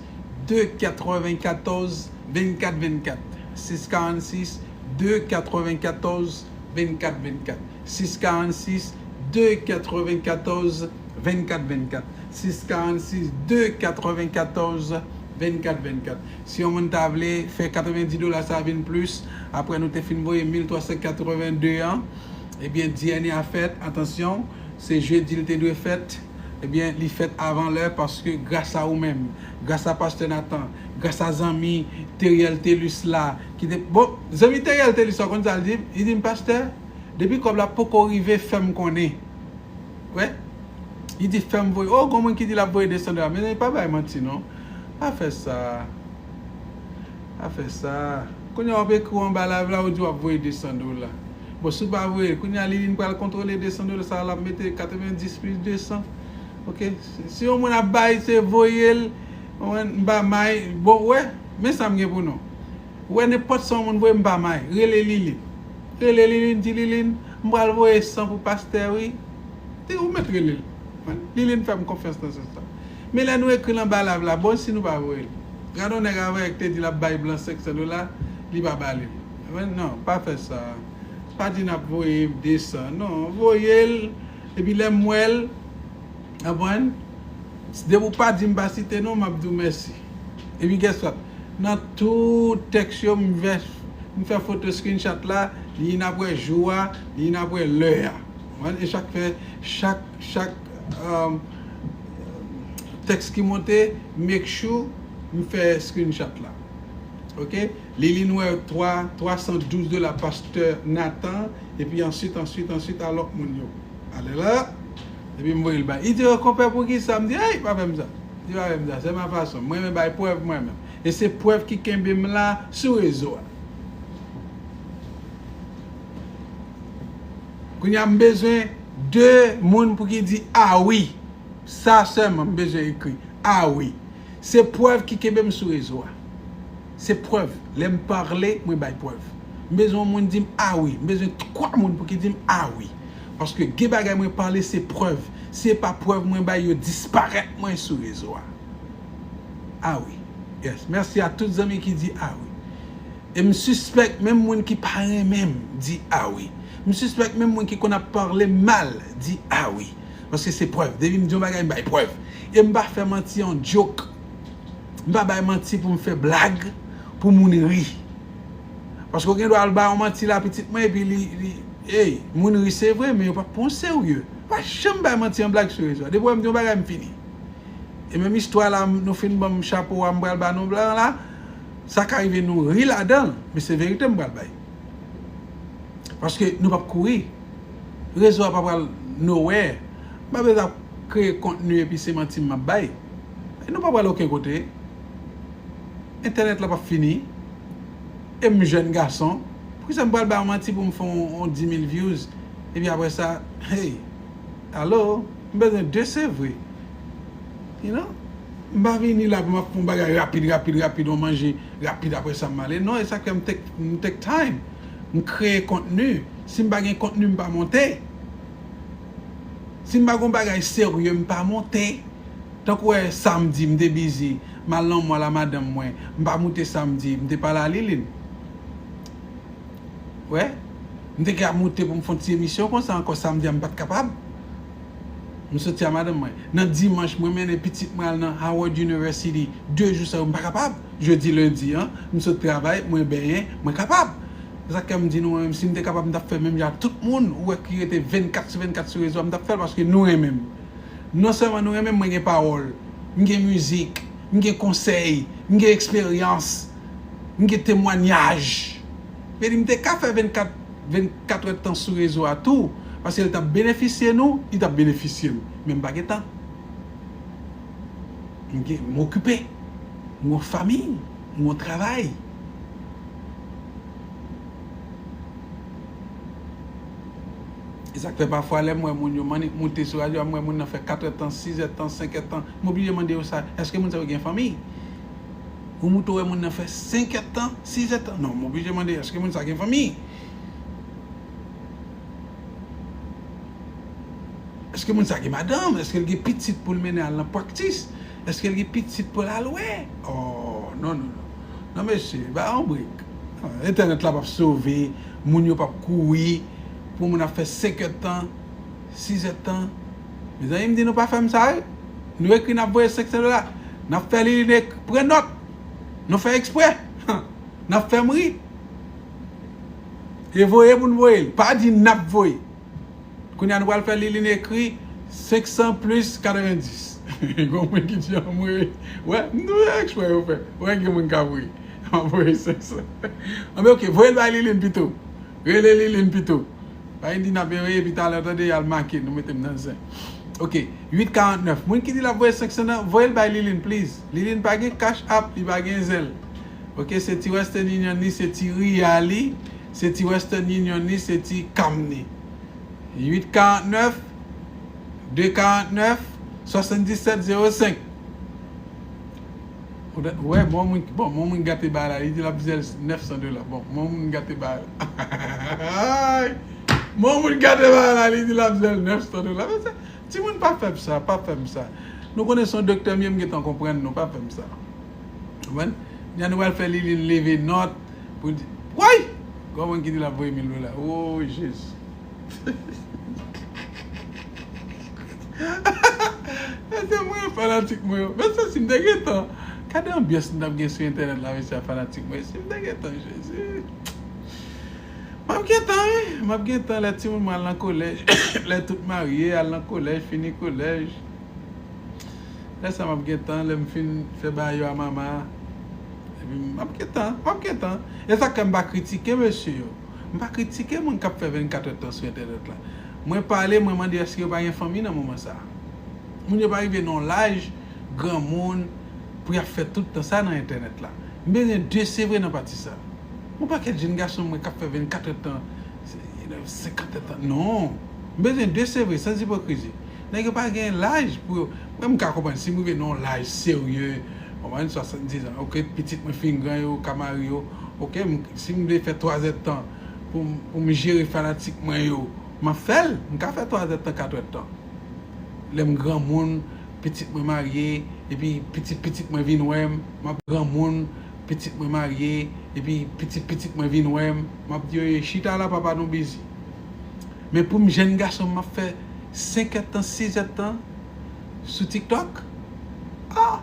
de katrevenkatòz, vennkat vennkat. Sis karannsis, de katrevenkatòz, vennkat vennkat. Sis karannsis, de katrevenkatòz, vennkat vennkat. Sis karannsis, de katrevenkatòz, vennkat vennkat. Si yon moun ta vle fè katrevendi dola sa vin plis, apre nou te fin voye mil twa san katrevende an, ebyen, D N A fèt, atansyon, se jedi l te dwe fèt, ebyen, li fèt avan lè paske gras a ou menm, gras a Pastè Nathan, gras a zanmi Teriel Telus la, ki te, bon, zanmi Teriel Telus la, konn sa l di m? Li di m, "Pastè, depi kòb la poko rive, fè m konnen." Wè? Li di, "Fè m voye." Oh, gon moun ki di l ap voye de san dola. Mezanmi, pa bay manti, non. Pa fè sa. Pa fè sa. Kounye a, w ap ekri w anba live la, ou di w ap voye de san dola. Bon, si w pa voye, kounye a, Liline pral kontwole de san dola, sa l ap mete katrevendis plis de san. Ok? Si, si yon moun ap bay, se voye l, w konprann, m pa may. Bon, wè, men sa m gen pou nou. Ou wè, nenpòt sa yon moun voye, m pa may. Rele Liline. Rele Liline, di, "Liline, m pral voye san pou pastè, wi." Te ou mèt rele l. Liline fè m konfyans nan sans sa. Men lè nou ekri l anba live la, bon, si nou pa voye l. Gade yon nèg avanyè ki te di l ap bay blan senk san dola, li pa ba li l. Men non, pa fè sa. Pa di n ap voye de san. Non, voye l, epi lè m wè l, w konprann? Depi w pa di m pa site non, m ap di w mèsi. Epi guess what? Nan tout tèks yo, m fè, m fè foto screenshot la, li vin apre jou a, li vin apre lè a. Ou konprann? E chak fè, chak, chak, um, tèks ki monte, make sure m fè screenshot la. Ok? Liline wè twa, twa san douz dola pastè Nathan, epi answit, answit, answit a lòt moun yo. Ale la, epi m voye l bay. Li di, "Oh, konpè, poukisa?" M di, "Ey, pa fè m sa." Li pa fè m sa, se ma fason. Mwen renmen bay prèv mwen menm. E se prèv ki kenbe m la sou rezo a. Kounye a, m bezwen de moun pou ki di, "A wi." Sa sèlman m bezwen ekri. "A wi." Se prèv ki kenbe m sou rezo a. Se prèv. Lè m pale, mwen bay prèv. M bezwen yon moun di m, "A wi." M bezwen twa moun pou ki di m, "A wi." Paske gen bagay mwen pale, se prèv. Si se pa prèv mwen bay, yo disparèt mwen sou rezo a. "A wi." Yes. Mèsi a tout zanmi ki di, "A wi." E m sispèk menm moun ki pa renmen m di, "A wi." M sispèk menm moun ki konn ap pale m mal di, "A wi." Paske se prèv. Depi m di yon bagay, m bay prèv. E m pa fè manti an joke. M pa bay manti pou m fè blag, pou moun ri. Paske w gen dwa al bay yon manti la, pitit mwen, epi li, li, ey, moun ri se vre, men yo p ap pran w serye. Pa janm bay manti an blag sou rezo a. Depi w wè m di yon bagay, m fini. E menm istwa la, nou fin ban m chapo a, m pral ba nou blan la, sa ka rive nou ri ladan l, men se verite m pral bay. Paske nou p ap kouri. Rezo a pa pral nowhere. M pa bezwen ap kreye kontni epi se manti m ap bay. Nou pa pral okenn kote. Entènèt la p ap fini. E m jèn gason. Poukisa m pral ba yon manti pou m fè yon, yon dis mil views? Epi apre sa, hey, alo, m bezwen de se vre. You know? M pa vini la pou m ap fè yon bagay rapid, rapid, rapid, yon manje rapid, apre sa m ale. Non, e sa k fè m take, m take time. M kreye kontni. Si m pa gen kontni, m pa monte. Si m pa gen yon bagay serye, m pa monte. Tankou wè samdi, m te bizi, m al nan mòl a madanm mwen, m pa moute samdi, m te pale a Liline. Wè, m te ka moute pou m fè yon ti emisyon konsa ankò samdi a, m pa t kapab. M soti a madanm mwen. Nan dimanch, mwen mennen pitit mwen al nan Howard University. De jou sa yo, m pa kapab. Jedi, lendi an, m sot travay, mwen benyen, mwen kapab. Se sa k fè m di nou, mwen menm, si m te kapab, m t ap fè menm jan ak tout moun ou wè ki rete vennkat sou vennkat sou rezo a, m t ap fè l paske nou renmen m. Non sèlman nou renmen m, mwen gen pawòl, m gen mizik, m gen konsèy, m gen eksperyans, m gen temwanyaj. Vle di, m te ka fè vennkat, vennkat èdtan sou rezo a tou, paske l t ap benefisye nou, li t ap benefisye m. Men m pa gen tan. M gen, m okipe. M gen yon fanmi, m gen yon travay. E sa k fè pafwa lè m wè moun yo, m annik moute sou radyo a, m wè moun nan fè kat èdtan, sis èdtan, senk èdtan, m oblije mande yo sa, èske moun sa yo gen fanmi? Ou moute wè moun nan fè senk èdtan, sis èdtan? Non, m oblije mande, èske moun sa gen fanmi? Èske moun sa gen madanm? Èske l gen pitit pou l mennen al nan praktis? Èske l gen pitit pou l al wè? Oh, non, non, non. Non, mesye, ba yon brek. Entènèt la p ap sove, moun yo p ap kouri pou moun ap fè senk èdtan, sis èdtan. Mezanmi, m di nou pa fè m sa, wi. Nou ekri, n ap voye senk san dola. N ap fè Liline ek-, pran nòt. Nou fè eksprè. N ap fè m ri. E voye pou n voye l. Pa di n ap voye. Kounye a nou pral fè Liline ekri senk san plis katrevenndis. Gon moun ki di anmwe. Wè, nou wè eksprè yo fè. Wè gen moun k ap ri. M ap voye senk san. Anben, oke, voye l bay Liline pito. Rele Liline pito. Pa vin di n ap rele epi talè tande y al make nou mete m nan zen. Oke, uit karantnèf. Moun ki di l ap voye senk san nan, voye l bay Liline, please. Liline pa gen Cash App, li pa gen Zelle. Oke, se ti Western Union li, se ti Ria li, se ti Western Union li, se ti Cam li. Uit karantnèf, de karantnèf, swasanndisèt zewo senk. Ou wè, bon moun, bon, bon moun gate bagay la, li di l ap zèl nèf san dola. Bon, bon moun gate bagay la. Bon moun gate bagay la, li di l ap zèl nèf san dola. Men sa, timoun, pa fè m sa, pa fè m sa. Nou konnen se yon doktè m ye, m gentan konprann nou, pa fè m sa. Konprann? Jan nou pral fè Liline leve nòt pou di, woy! Gon moun ki di l ap voye mil dola. Oh, Jezi. Mesye, mwen fanatik mwen yo. Mesye, si m te gen tan, gade anbyans m t ap gen sou entènèt la, mesye, a fanatik mwen. Si m te gen tan, Jezi. M ap gen tan, wi. M ap gen tan lè timoun mwen al nan kolèj. Lè tout marye, al nan kolèj, fini kolèj. Lè sa m ap gen tan, lè m fin fè bagay yo a mama. Epi m ap gen tan, m ap gen tan. E sa k fè m pa kritike mesye yo. M pa kritike moun k ap fè vennkat èdtan sou entènèt la. Mwen pale, mwen mande èske yo pa gen fanmi nan moman sa a. Moun yo pa rive nan yon laj, granmoun, pou y ap fè tout tan sa nan entènèt la. M bezwen de se vre nan pati sa. Yon pakèt jèn gason mwen k ap fè vennkat èdtan, se, senkant èdtan. Non. M bezwen de se vre, sans ipokrizi. Nèg yo pa gen laj pou yo. Mwen, m ka konprann si m rive nan yon laj serye, konprann, swasanndis an, oke, pitit mwen fin gran, yo ka marye yo, oke, m, si m vle fè twa zèdtan pou m, pou m jere fanatik mwen yo, m ap fè l, m ka fè twa zèdtan, kat èdtan. Lè m granmoun, pitit mwen marye, epi pitit pitit mwen vin wè m, m ap granmoun, pitit mwen marye, epi pitit pitit mwen vin wè m, m ap di yo, chita la, papa nou bizi. Men pou m jèn gason, m ap fè senk èdtan, sis èdtan sou TikTok? Ah!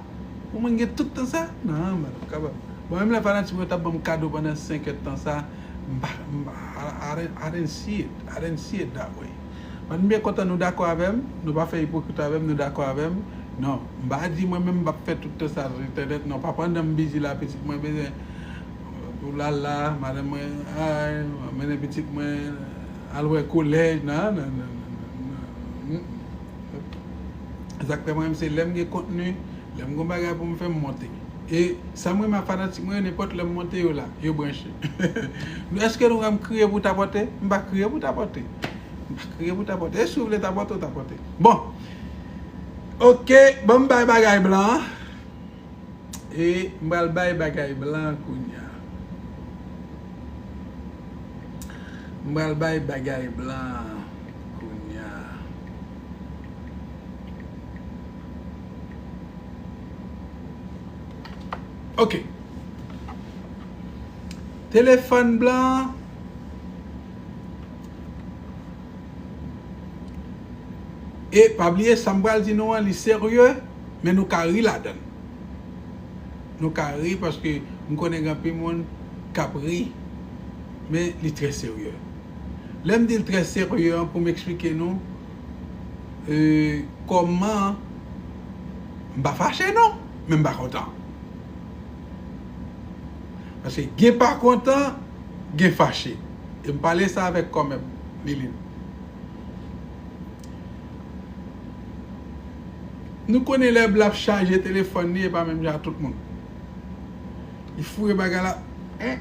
Pou mwen gen tout tan sa? Non, m pa t ap kapab. Bon, menm lè fanatik mwen t ap ban m kado pandan senk èdtan sa, m pa, m pa, I, I didn't, I didn't see it. I didn't see it that way. Mwen, m byen kontan nou dakò avè m, nou pa fè ipokrit avè m, nou dakò avè m. Non, m pa di mwen menm m p ap fè tout tan sa sou entènèt, non, pa pandan m bizi la, pitit mwen bezwen, oulala, madanm mwen, ay, mennen pitit mwen al wè kolèj, nan, nan, nan, nan, nan, nan. Sa k fè mwen menm se lè m gen kontni, lè m gen bagay pou m fè, m monte. E sa m renmen ak fanatik mwen yo, nenpòt lè m monte yo la, yo branche. Èske nou wè m kriye pou tapote? M pa kriye pou tapote. M pa kriye pou tapote. E si w vle tapote, w tapote. Bon. Ok, bon, m bay bagay blan an. E m pral bay bagay blan an kounye a. M pral bay bagay blan an kounye a. Ok. Telefòn blan an. E pa bliye, sa m pral di nou an, li serye, men nou ka ri ladan l. Nou ka ri paske m konnen gen anpil moun k ap ri, men li trè serye. Lè m di l trè serye an, pou m eksplike nou, e, kòman, m pa fache non, men m pa kontan. Paske gen pa kontan, gen fache. E m pale sa avèk kòmè m, Lilin. Nou konnen lè blan ap chaje telefòn li, e pa menm jan ak tout moun. Li foure bagay la, en,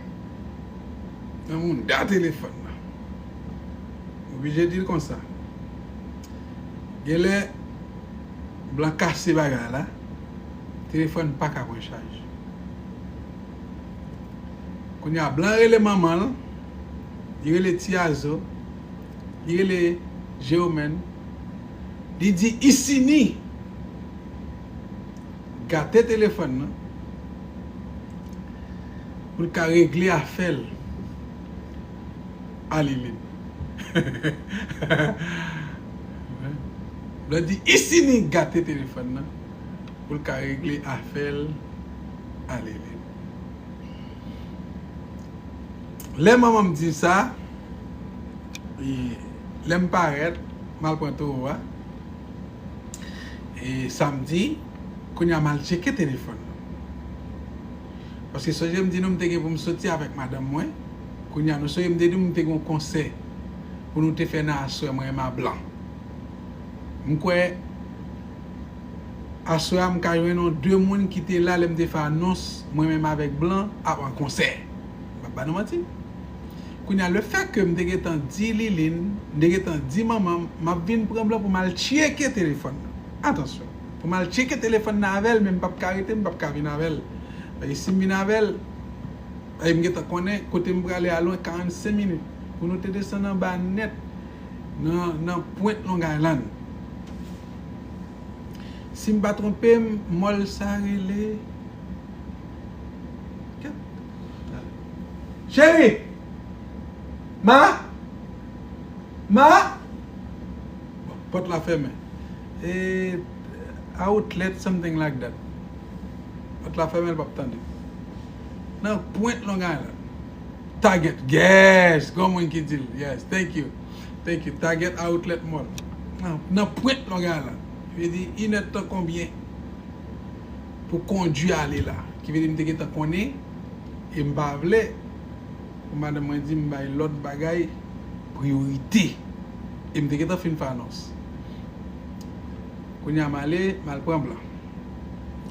nan mounda telefòn nan. Oblije di l konsa. Genlè, blan kase bagay la, telefòn pa ka pran chaj. Kounye a, blan rele manman l, li rele Ti Azo, li rele Jewomèn, li di Isini gate telefòn nan pou l ka regle afè l a Lilin. Blan di Isini gate telefòn nan pou l ka regle afè l a Lilin. Lè manman m di sa, e, lè m parèt, m al pran towo a, e, samdi, kounye a m al tcheke telefòn nan. Paske sonje m di nou m te gen pou m soti avèk madanm mwen, kounye a nou sonje m te di nou m te gen yon konsè pou nou te fè nan aswè mwen e ma blan. M kwè aswè a, m ka jwenn yon de moun ki te la lè m te fè anons mwen menm avèk blan ap an konsè. M ap ba nou manti. Kounye a, lefètke m te gentan di Lilin, m te gentan di manman m, m ap vin pran blan pou m al tcheke telefòn nan. Atansyon. Pou m al tcheke telefòn nan avè l, men m p ap ka rete, m p ap ka vin avè l. Paske si m vin avè l, e m gentan konnen kote m prale a lwen karannsenk minit. Pou nou te desann anba nèt nan, nan pwent Long Island. Si m pa twonpe m, mòl sa rele. Cheri! Ma! Ma! Bon, pòt la fèmen. E, outlet, something like that. Pòt la fèmen, l p ap tande. Nan pwent Long Island. Target. Yes! Gon moun ki di l. Yes, thank you. Thank you. Target Outlet Mall. Nan, nan pwent Long Island. Vle di, inèdtan konbyen pou kondwi ale la. Ki vle di, m te gentan konnen, e m pa vle pou madanm mwen di m bay lòt bagay priyorite. E m te gentan fin fè anons. Kounye a m ale, m al pran blan.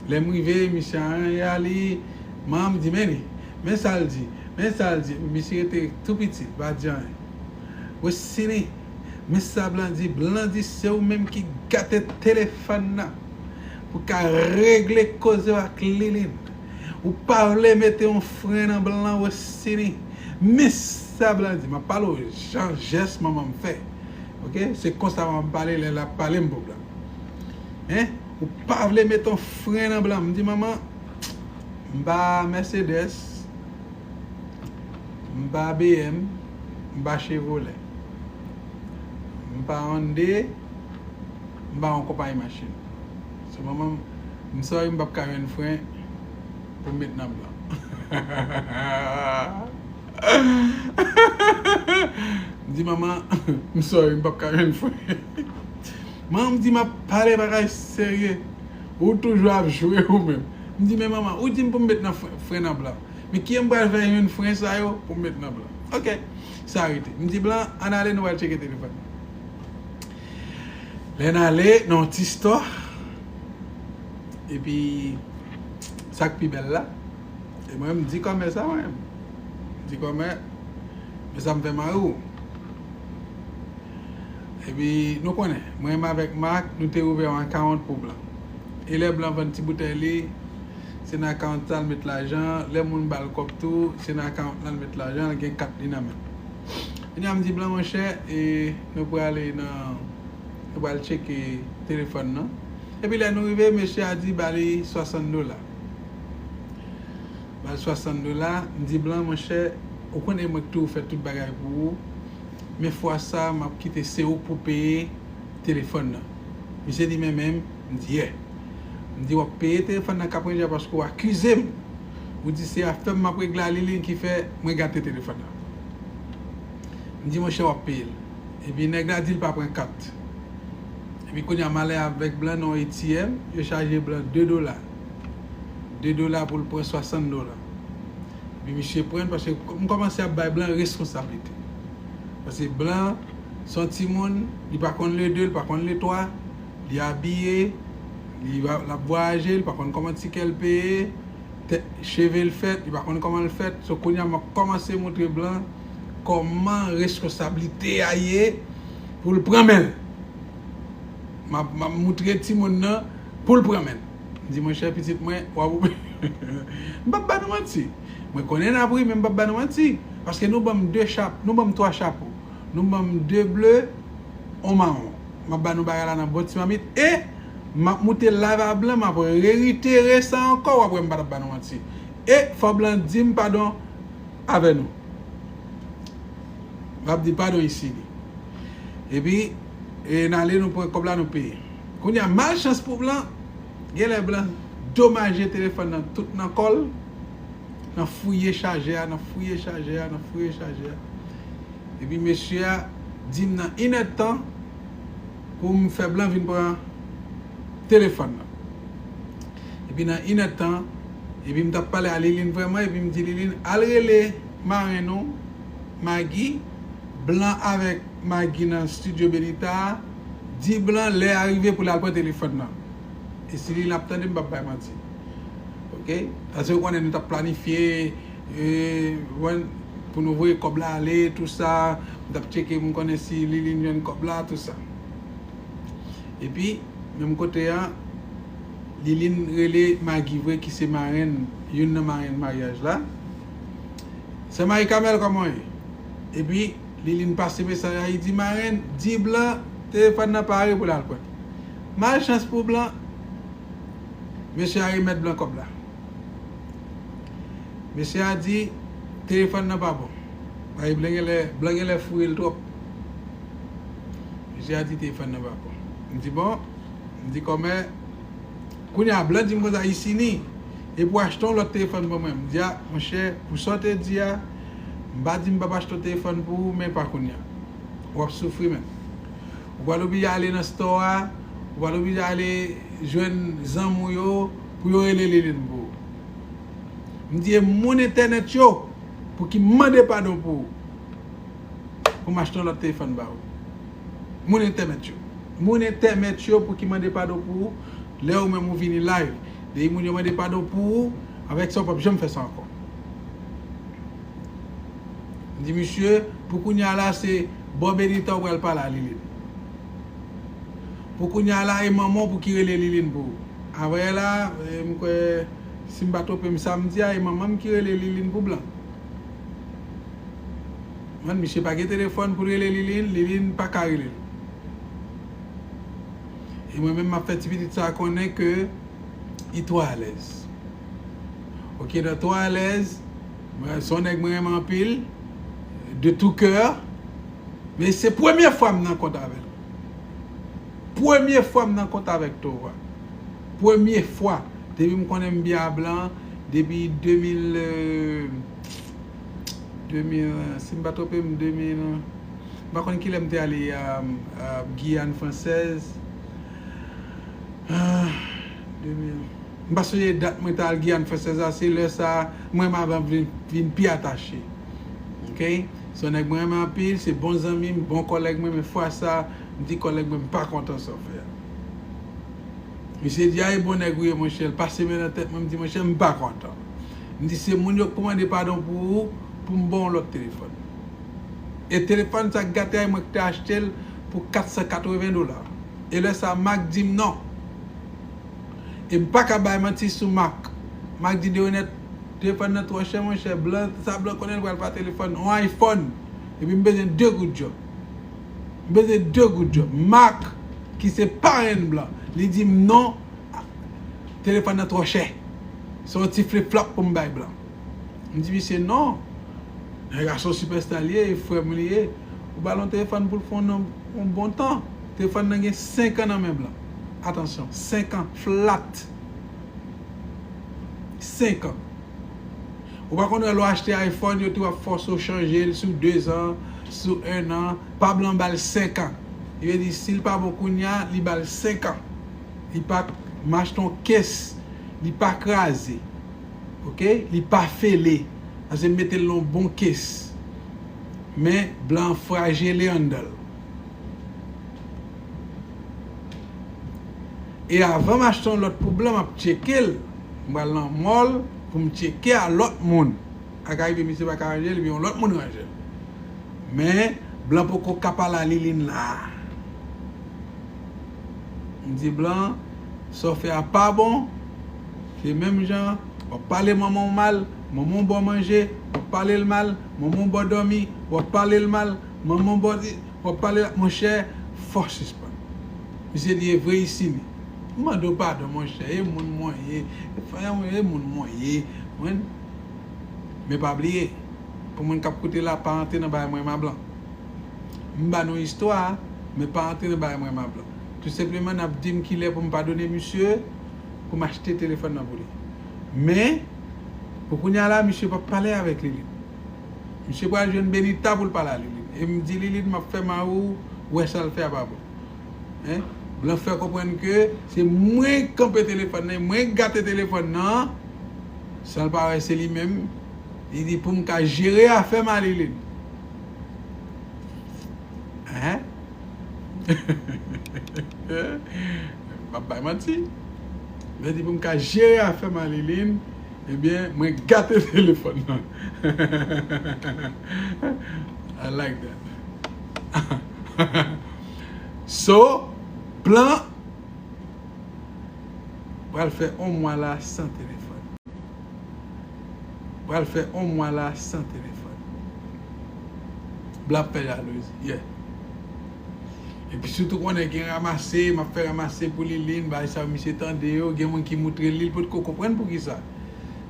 Lè m rive, misye a, li, manman m di, men li, men sa l di, men sa l di. Misye rete tou piti, li pa di anyen. Wesini, men sa blan di, blan di se ou menm ki gate telefòn nan pou ka regle koze w ak Lilin. Ou pa vle mete yon fren nan blan, Wesini. Men sa blan di, m ap pale w jan jès manman m fè. Ok? Se konsa manman m pale lè l ap pale m pou blan. Hein? Ou pa vle mete yon fren nan blan. M di, manman, m pa Mercedes, m pa B M, m pa Chevrolet, m pa Hyundai, m pa yon konpayi machin. So, manman, m sorry, m p ap ka jwenn fren pou m met nan blan. M di, manman, m sorry, m p ap ka jwenn fren. Manman m di, m ap pale bagay serye. Ou toujou ap jwe ou menm. M di, men manman, ou di m pou m met nan fren, fren nan blan. Men kijan m pral fè jwenn fren sa yo pou m met nan blan? Ok, sa rete. M di, blan, ann ale, nou al tcheke telefòn. Lè n ale nan yon ti store, epi Sa k pi bèl la. E mwen, m di kòmè sa, mwen. M di kòmè, men sa m fè mari w. Epi, nou konnen, mwen menm avèk Mak, nou te ouvè yon akawont pou Blan. E lè Blan vann ti boutèy li, se nan akawont sa l met lajan. Lè moun ba l kòb tou, se nan akawont la l met lajan, l gen kat li nan men l. Kounye a m di Blan, monchè, e nou prale nan, nou pral tcheke telefòn nan. Epi lè nou rive, mesye a di ba li swasant dola. Ba l swasant dola, m di Blan, monchè, ou konnen mwen k toujou fè tout bagay pou ou, men fwa sa, m ap kite se ou k pou peye telefòn nan. Misye di, men menm, m di, yè. M di, w ap peye telefòn nan k ap regle a paske w akize m. Ou di se afè m m ap regle a Liline ki fè mwen gate telefòn nan. M di, monchè, w ap peye l. Epi nèg la di l pa pran kat. Epi kounye a m ale avèk Blan nan yon A T M, yo chaje Blan de dola. De dola pou l pran swasant dola. Epi misye pran l paske m kòmanse ap bay Blan reskonsablite. Paske Blan se yon timoun, li pa konn le de, li pa konn le twa, li abiye, li va, l ap vwayaje, li pa konn kòman tikè l peye, tè, cheve l fèt, li pa konn kòman l fèt. So kounye a m ap kòmanse montre Blan kòman reskonsablite a ye pou l pran men l. M ap, m ap montre timoun nan pou l pran men l. M di, monchè, pitit mwen, w ap, m p ap ba nou manti. Mwen konnen n ap ri, men m p ap ba nou manti. Paske nou ban m de chap-, nou ban m twa chapo. Nou ban m de ble, yon mawon. M ap ba nou bagay la nan bon ti mamit. E m ap moute live a Blan, m ap reitere sa ankò, w ap wè m pa t ap ba nou manti. E fò Blan di m padon avè nou. M ap di padon isi li. Epi, e, n ale, nou pran kòb la, nou peye. Kounye a, malchans pou Blan, genlè Blan domaje telefòn nan tout nan kò l, nan fouye chajè a, nan fouye chajè a, nan fouye chajè a. Epi mesye a di m nan inèdtan pou m fè Blan vin pran telefòn nan. Epi nan inèdtan, epi m t ap pale a Liline vrèman, epi m di Liline, al rele marenn ou, Maggie, Blan avèk Maggie nan estidyo Benita a, di Blan lè a rive pou l al pran telefòn nan. E si Liline ap tande, m p ap bay manti. Oke? Paske ou konnen nou t ap planifye, e, wè, pou nou voye kòb la ale, tou sa, m t ap tcheke, m konnen si Liline jwenn kòb la, tou sa. Epi, menm kote a, Liline rele Maggie vre, ki se marenn, youn nan marenn maryaj la. Sè Marie Carmelle, kòman w ye? Epi, Liline pase mesaj la, li di, marenn, di Blan, telefòn nan pare pou l al pran. Malchans pou Blan, mesye a remèt Blan kòb la. Mesye a di, telefòn nan pa bon. Bay Blan genlè, Blan genlè foure l twòp. Mesye a di, telefòn nan pa bon. M di, bon, m di, kòmè, kounye a, Blan di m konsa, Isini, e pou achte yon lòt telefòn ban mwen. M di, a, monchè, pou sa w te di a, m pa di m p ap achte yon telefòn pou ou, men pa kounye a. W ap soufri menm. Ou pral oblije ale nan store a, ou pral oblije ale jwenn zanmi w yo pou yo rele Liline pou ou. M di e moun entènèt yo pou ki mande padon pou ou, pou m achte yon lòt telefòn ba ou. Moun entènèt yo. Moun entènèt yo pou ki mande padon pou ou, lè ou menm ou vini live. Depi moun yo mande padon pou ou, avèk sa ou p ap janm fè sa ankò. M di, misye, pou kounye a la, se bò Benita ou pral pale a Liline. Pou kounye a la, e manman w pou ki rele Liline pou ou. Apre la, e, m kwè, si m pa twonpe m, samdi a, e manman m ki rele Liline pou Blan. Mwen, misye pa gen telefòn pou l rele Liline, Liline pa ka rele l. E mwen menm, m ap fè ti pitit sa konnen ke li twò alèz. Ok, dan twò alèz, mwen, se yon nèg mwen renmen anpil, de tout cœur, men se premye fwa m nan kont avè l. Premye fwa m nan kont avèk Toro a. Premye fwa. Depi m konnen m byen a Blan, depi de mil, euh, de mil, si m pa twonpe m, de mil, m pa konn kilè m te ale a, a Giyàn Fransèz. Ah, de mil. M pa sonje dat mwen te al Giyàn Fransèz la, se lè sa a, mwen m avè vin, vin pi atache. Ok? Se yon nèg mwen renmen anpil, se bon zanmi m, bon kòlèg mwen, men fwa sa a, m di kòlèg mwen, m pa kontan sa w fè a. Misye di, "A, e bon nèg ou ye, monchè." L pase men nan tèt mwen, m di, "Monchè, m pa kontan." M di, "Se moun yo k pou mande padon pou ou, pou m ba w yon lòt telefòn." E telefòn sa k gate a, mwen k te achte l pou kat san katreven dola. E lè sa, Mak di m non. E m pa ka bay manti sou Mak. Mak di, "Deronèt, telefòn nan twò chè, monchè. Blan, sa blan konnen l pral fè telefòn, yon iPhone. Epi m bezwen de goud djòb. M bezwen de goud djòb." Mak, ki se parenn blan, li di m, "Non, telefòn nan twò chè. Se yon ti flip flop pou m bay blan." M di misye, "Non. Nèg la se yon sipèsta li ye, e frè m li ye. Ou ba l yon telefòn pou l fè yon, yon bon tan. Telefòn nan gen senk an nan men blan." Atansyon, senk an, flat. Senk an. Ou pa konn wè lè w achte iPhone, yo tou ap fòse w chanje l sou de zan, sou en an. Pa blan ba l senk an. Li vle di, si l pa bon kounye a, li ba l senk an. Li pa, m achte yon case, li pa kraze. Oke? Li pa fele. Paske m mete l nan yon bon case. Men, blan frajele anndan l. E avan m achte yon lòt pou blan, m ap tcheke l. M pral nan mall pou m tcheke a lòt moun. A ka rive misye pa ka ranje l, epi yon lòt moun ranje l. Men, blan poko ka pale a Liline la. M di, "Blan, sa w fè a pa bon." Se menm jan, w ap pale manman w mal, manman w ba w manje, w ap pale l mal, manman w ba w dòmi, w ap pale l mal, manman w ba w di, w ap pale, monchè, fò w sispann. Misye di, "E vre, Isini." M mande w padon, monchè, e moun mwen ye, e moun mwen ye, mwen. Men pa bliye, pou moun k ap koute la, pa antre nan bagay mwen, m a blan. M ba nou istwa a, men pa antre nan bagay mwen, m a blan. Tou senpleman, n ap di m kilè pou m padone misye, pou m achte telefòn nan pou li. Men, pou kounye a la, misye p ap pale avèk Liline. Misye pral jwenn Benita pou l pale a Liline. E m di Liline, m ap fè mari w wè sa l fè a pa bon. Hein? Blan fè konprann ke se mwen k kanpe telefòn nan, mwen k gate telefòn nan, san l pa wè se li menm. Li di pou m ka jere afè m a Liline. Hein? M ap bay manti. Mwen di pou m ka jere afè m a Liline, ebyen, mwen gate telefòn nan. I like that. So, blan pral fè yon mwa la san telefòn. Pral fè yon mwa la san telefòn. Blan ap fè jalouzi, yeah. Epi sitou konnen gen ranmase, m ap fè ranmase pou Liline, bagay sa yo misye tande yo, gen moun ki moutre li, li potko konprann poukisa.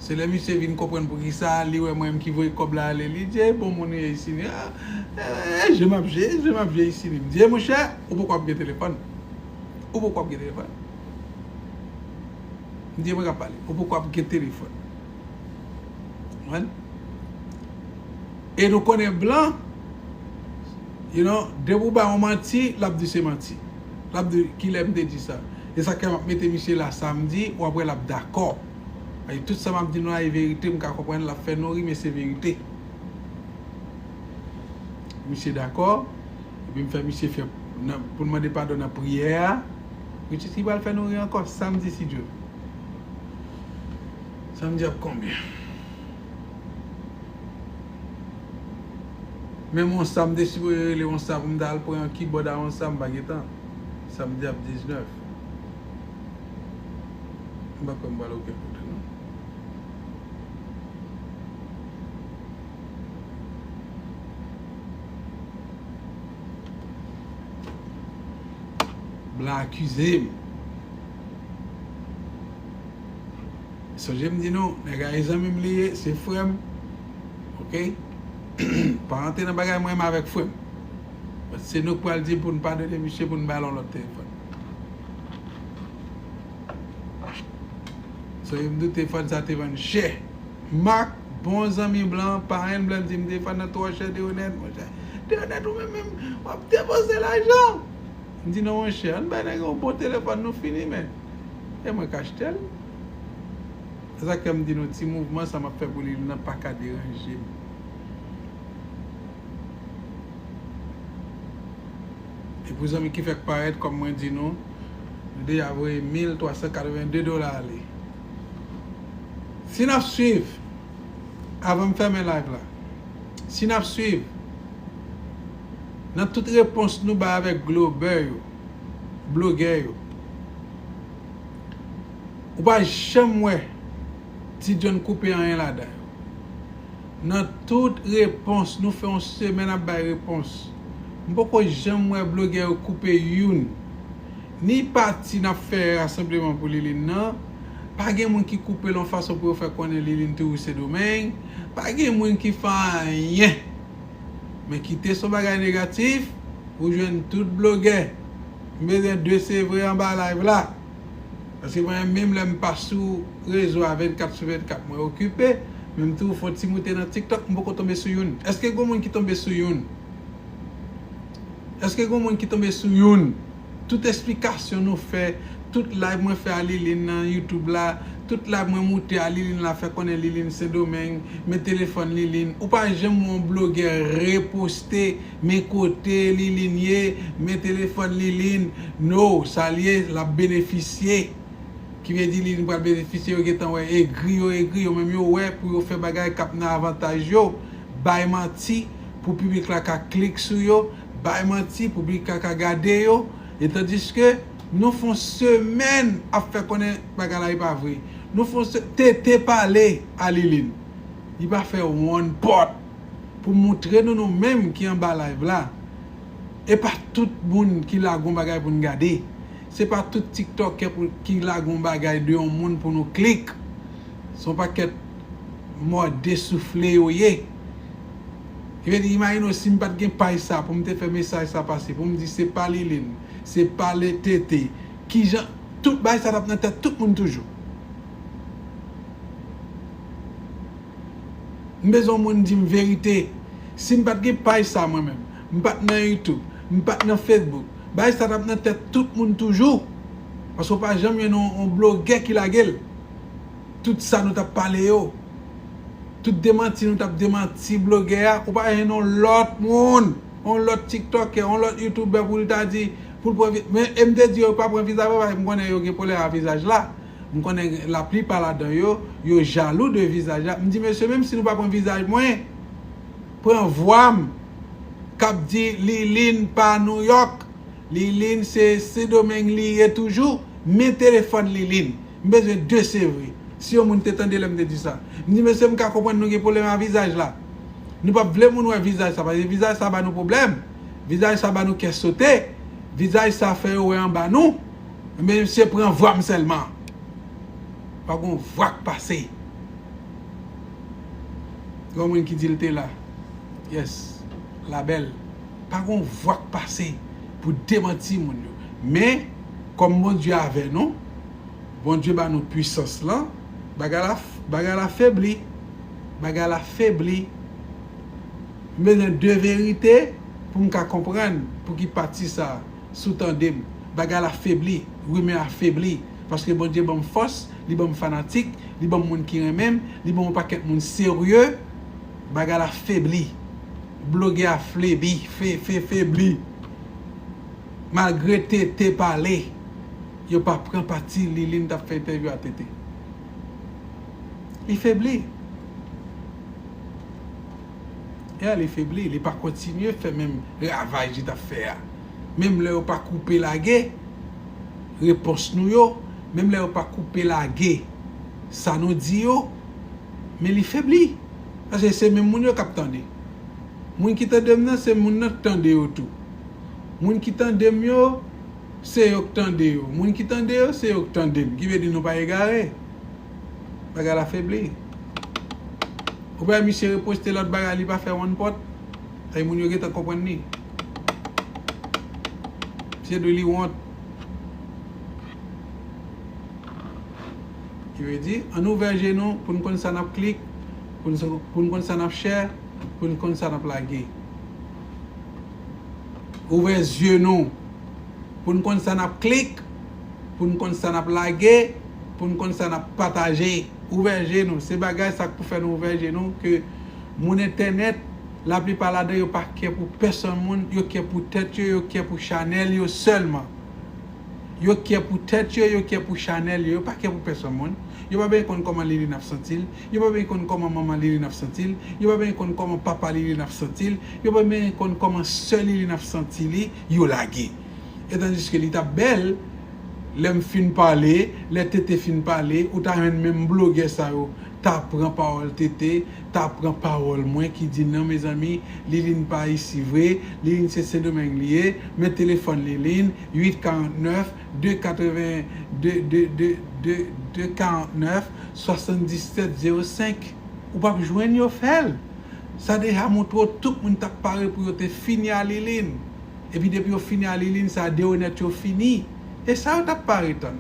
Se lè misye vin konprann poukisa, li wè mwen menm ki voye kòb la ale, li di, "E bon moun ou ye Isini, ah, eh, je m ap je, je m ap je Isini." M di, "E monchè, ou poko ap gen telefòn. Ou poko ap gen telefòn." M di, "Mwen k ap pale. Ou poko ap gen telefòn." Konprann? E nou konnen blan, you know, depi w ba yon manti, l ap di se manti. L ap di, "Kilè m te di sa?" E sa k fè m ap mete misye la samdi, w ap wè l ap dakò. Paske tout sa m ap di nou la, e verite, m ka konprann l ap fè nou ri, men se verite. Misye dakò, epi m fè misye fè, nan, pou l mande padon nan priyè a. Richie ki pral fè nou ri ankò samdi, si Dye vle. Samdi ap konbyen? Menm yon sa, m te sipoze rele yon sa pou m ta al pran yon kibòd a yon sa, m pa gen tan. Samdi ap diznèf. M pa kwè m pral okenn kote, non. Blan akize m. Sonje m di nou, nèg la e zanmi m li ye, se frè m. Oke? Pa rantre nan bagay mwen menm avèk frè m. But se nou k pral di pou n padone misye, pou n ba l yon lòt telefòn. Sonje m di w telefòn sa te vann chè. Mak, bon zanmi blan, parenn blan, di m telefòn nan twò chè, Deronèt, monchè. Deronèt, ou menm, menm, w ap depanse lajan. M di, "Non, monchè, ann bay nèg yon bon telefòn, nou fini, men." E mwen k achte l. Se sa k fè m di nou, ti mouvman sa m ap fè pou li nan pa ka deranje m. E pou zanmi ki fèk parèt, kòm mwen di nou, Deja voye mil twa san katrevenndde dola ale. Si n ap swiv, avan m fèmen live la, si n ap swiv, nan tout repons nou bay avèk globè yo, blogè yo, ou pa janm wè Ti John koupe anyen ladan yo. Nan tout repons, nou fè yon semèn ap bay repons. M poko janm wè blogè yo koupe youn. Ni pati n ap fè rasanbleman pou Liline nan, pa gen moun ki koupe l yon fason pou yo fè konnen Liline toujou Sendomeng. Pa gen moun ki fè anyen. Men kite se yon bagay negatif, ou jwenn tout blogè. M bezwen de Sevre anba live la. Paske mwen menm lè m pa sou rezo a vennkat sou vennkat, mwen okipe, men m toujou fè yon ti moute nan TikTok, m poko tonbe sou youn. Èske gen moun ki tonbe sou youn? Èske gen moun ki tonbe sou youn? Tout esplikasyon nou fè, tout live mwen fè a Liline nan YouTube la, tout live mwen moute a Liline la, fè konnen Liline Sendomeng, men telefòn Liline. Ou pa janm wè yon blogè reposte, men kote Liline ye, men telefòn Liline. No, sa l ye, l ap benefisye. Ki vle di Liline pral benefisye, yo gentan wè egri yo, egri yo menm yo wè pou yo fè bagay k ap nan avantaj yo, bay manti pou piblik la ka klik sou yo, bay manti pou piblik la ka gade yo, e tandiske nou fè yon semèn ap fè konnen bagay la e pa vre. Nou fè yon se-, Tete pale a Liline. Li pa fè one pot pou moutre nou nou menm ki anba live la. E pa tout moun ki lage yon bagay pou n gade. Se pa tout tiktokè pou, ki lage yon bagay de yon moun pou nou klik. Se yon pakèt mòde soufle yo ye. Ki vle di, imajine w si m pa t gen paj sa pou m te fè mesaj sa pase, pou m di se pa Liline, se pa Tete. Kijan tout bagay sa t ap nan tèt tout moun toujou? M bezwen yon moun di m verite. Si m pa t gen paj sa mwen menm, m pa t nan YouTube, m pa t nan Facebook, bagay sa t ap nan tèt tout moun toujou. Paske w pa janm jwenn yon, yon blogè ki lage l. Tout sa nou t ap pale yo, tout demanti nou t ap demanti blogè a, ou pa jwenn yon lòt moun, yon lòt tiktokè, yon lòt youtubè pou l ta di, pou l pran vi-, men e m te di yo pa pran vizaj mwen, paske m konnen yo gen pwoblèm ak vizaj la. M konnen laplipa ladan yo, yo jalou de vizaj la. M di, mesye, menm si nou pa pran vizaj mwen, pran vwa m k ap di Liline pa Nouyòk, Liline se Sendomeng li ye toujou, men telefòn Liline. M bezwen de Sevre. Si yon moun te tande lè m te di sa. M di, mesye, m ka konprann nou gen pwoblèm ak vizaj la. Nou p ap vle moun wè vizaj sa, paske vizaj sa ba nou pwoblèm. Vizaj sa ba nou kè sote. Vizaj sa fè yo wè anba nou. Men misye pran vwa m sèlman. Pa gon vwa k pase. Gon moun ki di l te la. Yes. La belle. Pa gon vwa k pase pou demanti moun yo. Men, kòm Bondye avè nou, Bondye ba nou pwisans lan, bagay la, bagay la febli. Bagay la febli. M bezwen de verite pou m ka konprann pou ki pati sa, si w tande m. Bagay la febli, rimè a febli. Paske Bondye ban m fòs, li ban m fanatik, li ban m moun ki renmen m, li ban m yon pakèt moun serye. Bagay la febli. Blogè a flebi, fe, fe, febli. Malgre Tete pale, yo pa pran pati Liline t ap fè entèvyou a Tete. Li febli. Ya, li febli, li pa kontinye fè menm ravaj li t ap fè a. Menm lè yo pa koupe lage repons nou yo, menm lè yo pa koupe lage sa nou di yo, men li febli. Paske se menm moun yo k ap tande. Moun ki tande m nan, se moun nan k tande yo tou. Moun ki tande m yo, se yo k tande yo. Moun ki tande yo, se yo k tande m. Ki vle di nou pa egare. Bagay la febli. Ou wè misye reposte lòt bagay, li pa fè one pot. Ay moun yo gentan konprann li. Misye dwe li wont. Ki vle di, ann ouvè je nou pou n konn sa n ap klik, pou n, pou n konn sa n ap share, pou n konn sa n ap lage. Ouvè zye nou pou n konn sa n ap klik, pou n konn sa n ap lage, pou n konn sa n ap pataje. Ouvè je nou. Se bagay sa k pou fè nou ouvè je nou, ke moun entènèt, laplipa ladan yo pa kè pou pèsonn moun, yo kè pou tèt yo, yo kè pou chanèl yo sèlman. Yo kè pou tèt yo, yo kè pou chanèl yo, yo pa kè pou pèsonn moun. Yo pa bezwen konn kòman Liline ap santi l, yo pa bezwen konn kòman manman Liline ap santi l, yo pa bezwen konn kòman papa Liline ap santi l, yo pa bezwen konn kòman sè Liline ap santi li, yo lage. E tandiske li t ap bèl, lè m fin pale, lè Tete fin pale, ou ta jwenn menm blogè sa yo ta pran pawòl Tete, ta pran pawòl mwen ki di non mezanmi, Liline pa isi vre, Liline se Sendomeng li ye, men telefòn Liline uit karant nèf, de katreven, de, de, de, de, de karant nèf, swasanndisèt zewo senk. Ou p ap jwenn yo fè l. Sa deja montre w tout moun t ap pare pou yo te fini a Liline. Epi depi yo fini a Liline, sa de onèt yo fini. E sa yo t ap pare tann.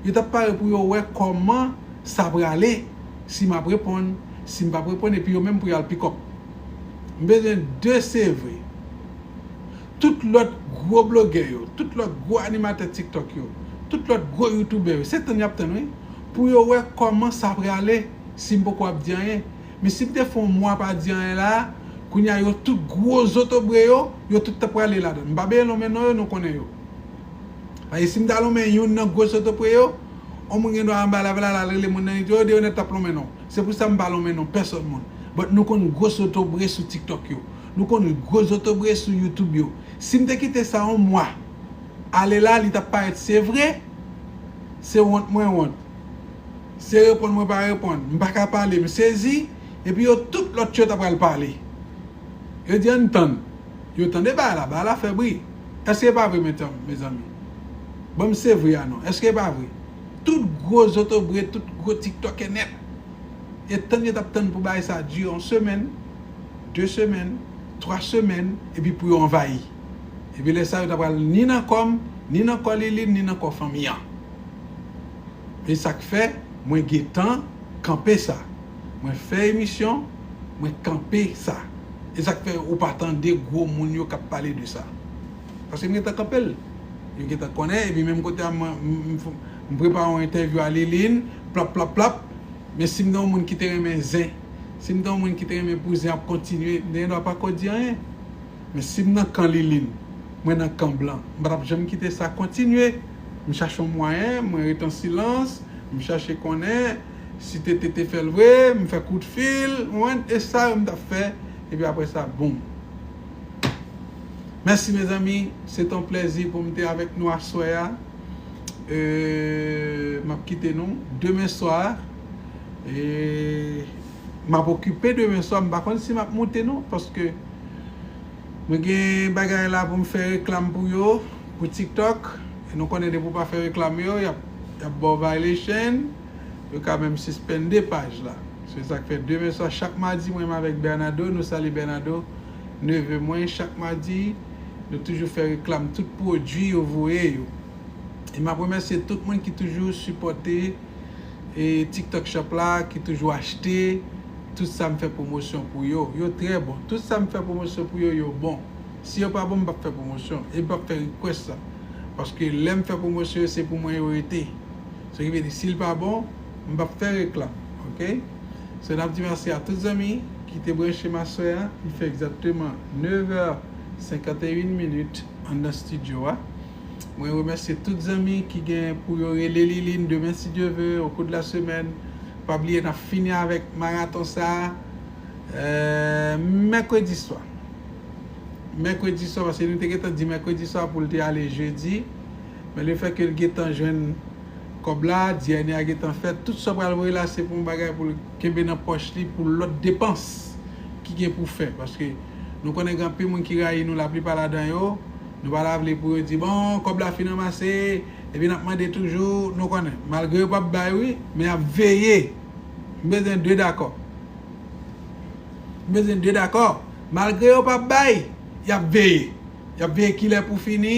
Yo t ap pare pou yo wè kòman sa prale, si m ap reponn, si m p ap reponn, epi yo menm pou y al pikòp. M bezwen de se vre. Tout lòt gwo blogè yo, tout lòt gwo animatè TikTok yo, tout lòt gwo youtubè yo, se tann y ap tann wi, pou yo wè kòman sa prale si m poko ap di anyen. Men si m te fè yon mwa pa di anyen la, kounye a yo tout gwo zotobre yo, yo tout ta prale ladan. M pa bezwen lonmen non yo, nou konnen yo. Paske si m ta lonmen youn nan gwo zotobre yo, yon moun gen dwa anba la, la, la, rele moun nan, li di, "O, Deonèt t ap lonmen non." Se pou sa m pa lonmen non pèsonn moun. But nou konn gwo zotobre sou TikTok yo. Nou konn gwo zotobre sou YouTube yo. Si m te kite sa yon mwa, ale la, li t ap parèt se vre, se wont mwen wont. Se reponn mwen pa reponn. M pa ka pale, m sezi, epi yo tout lòt yo ta pral pale. Yo di ann tann. Yo tande bagay la, bagay la fè bri. Èske e pa vre, mezanmi? Ban m se vre a non. Èske e pa vre? Tout gwo zotobre, tout gwo tiktokè nèt. E tann yo t ap tann pou bagay sa dire yon semèn, de semèn, twa semèn, epi pou yo anvayi. Epi lè sa yo ta pral ni nan kò m, ni nan kò Liline, ni nan kò fanmi an. E sa k fè mwen gentan kanpe sa. Mwen fè emisyon, mwen kanpe sa. E sa k fè ou pa tande gwo moun yo k ap pale de sa. Paske m gentan kanpe l. Yo gentan konnen, epi menm kote a, mwen, m, m, m prepare yon entèvyou a Liline, plap, plap, plap. Men si m te yon moun ki te renmen zen, si m te yon moun ki te renmen pou zen ap kontinye, m te gen dwa pa ko di anyen. Men si m nan kan Liline, mwen nan kan blan, m pa t ap janm kite sa kontinye. M chache yon mwayen, mwen rete an silans, m chache konnen si Tete te fè l vre, m fè kout fil, ou konprann, e sa yo m t ap fè, epi apre sa, boum. Mèsi, mezanmi, se te yon plèzi pou m te avèk nou aswè a. Euh, m ap kite nou demen swa. E m ap okipe demen swa. M pa konn si m ap moute non, paske mwen gen bagay la pou m fè reklam pou yo, pou TikTok. E nou konnen depi w pa fè reklam yo, y ap, y ap ba w violation. Yo ka menm sispann de paj la. Se sa k fè demen swa, chak madi, mwen menm avèk Bernardo, nou salye Bernardo, neve mwen, chak madi, nou toujou fè reklam tout pwodui yo voye yo. E m ap remèsye tout moun ki toujou sipòte e TikTok Shop la, ki toujou achte tout sa m fè pwomosyon pou yo. Yo trè bon. Tout sa m fè pwomosyon pou yo, yo bon. Si yo pa bon, m p ap fè pwomosyon. E m p ap fè request sa. Paske lè m fè pwomosyon yo, se pou mwen yo rete. Sa ki vle di, si l pa bon, m p ap fè reklam. Oke? So, n ap di mèsi a tout zanmi ki te branche m aswè a. Li fè egzakteman nèf è senkannteyen minit anndan estidyo a. Mwen remèsye tout zanmi ki gen pou yo rele Liline demen, si Dye ve, au cours de la semaine. Pa bliye, n ap fini avèk maraton sa a, euh, mèkredi swa. Mèkredi swa, paske nou te gentan di mèkredi swa pou l te ale jedi. Men lefètke l gentan jwenn kòb la, diyène a gentan fèt, tout sa w pral voye la, se pou yon bagay pou l kenbe nan pòch li, pou lòt depans ki gen pou fè. Paske nou konnen gen anpil moun ki rayi nou, laplipa ladan yo, nou pa ta vle pou yo di, bon, kòb la fin ranmase, epi n ap mande toujou, nou konnen. Malgre yo p ap bay, wi, men y ap veye. M bezwen de dakò. M bezwen de dakò. Malgre yo p ap bay, y ap veye. Y ap veye kilè pou fini,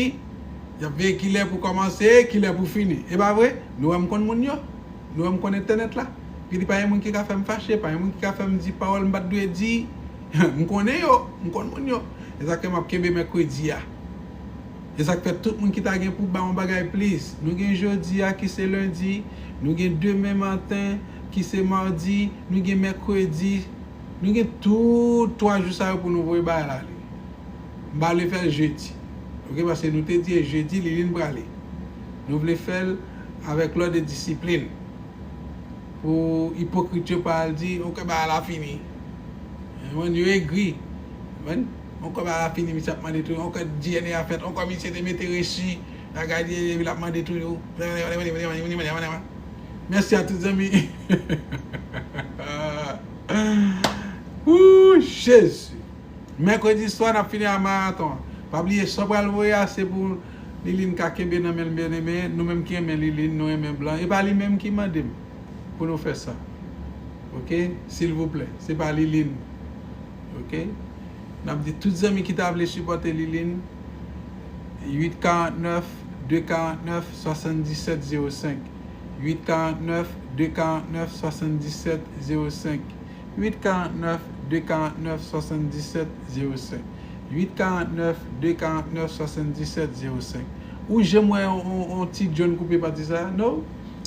y ap veye kilè pou kòmanse, kilè pou fini. E pa vre? Nou wè m konn moun yo. Nou wè m konn entènèt la. Epi pa gen moun ki ka fè m fache, pa gen moun ki ka fè m di pawòl m pa t dwe di. M konnen yo, m konn moun yo. E sa k fè m ap kenbe mèkredi a. E sa k fè tout moun ki ta gen pou ba yon bagay plis. Nou gen jodi a ki se lendi, nou gen demen maten ki se madi, nou gen mèkredi, nou gen tout twa jou sa yo pou nou voye bagay la ale. M pa vle fè l jedi. Oke, paske nou te di e jedi Liline prale. Nou vle fè l avèk lòd e disiplin. Pou ipokrit yo pa al di, oke, bagay la fini. Yo egri. Oke, bagay la fini, misye ap mande tou. Oke, D N A a fèt. Oke, misye te mete rechi. Bagay D N A epi l ap mande tou. Mèsi a tout zanmi. Wou, Jezi. Mèkredi swa, n ap fini a maraton an. Pa bliye, sa w pral voye a, se pou Liline ka kenbe nan men l, byeneme. Nou menm ki renmen Liline, nou renmen blan. E pa li menm ki mande m pou nou fè sa. Oke? Silvouplè, se pa Liline. Oke? N ap di tout zanmi ki ta vle sipòte Liline, uit karant nèf, de karant nèf, swasanndisèt zewo senk. Uit karant nèf, de karant nèf, swasanndisèt zewo senk. Uit karant nèf, de karant nèf, swasanndisèt zewo senk. Uit karant nèf, de karant nèf, swasanndisèt zewo senk. Ou janm wè yon, yon, yon ti John koupe pati sa? No.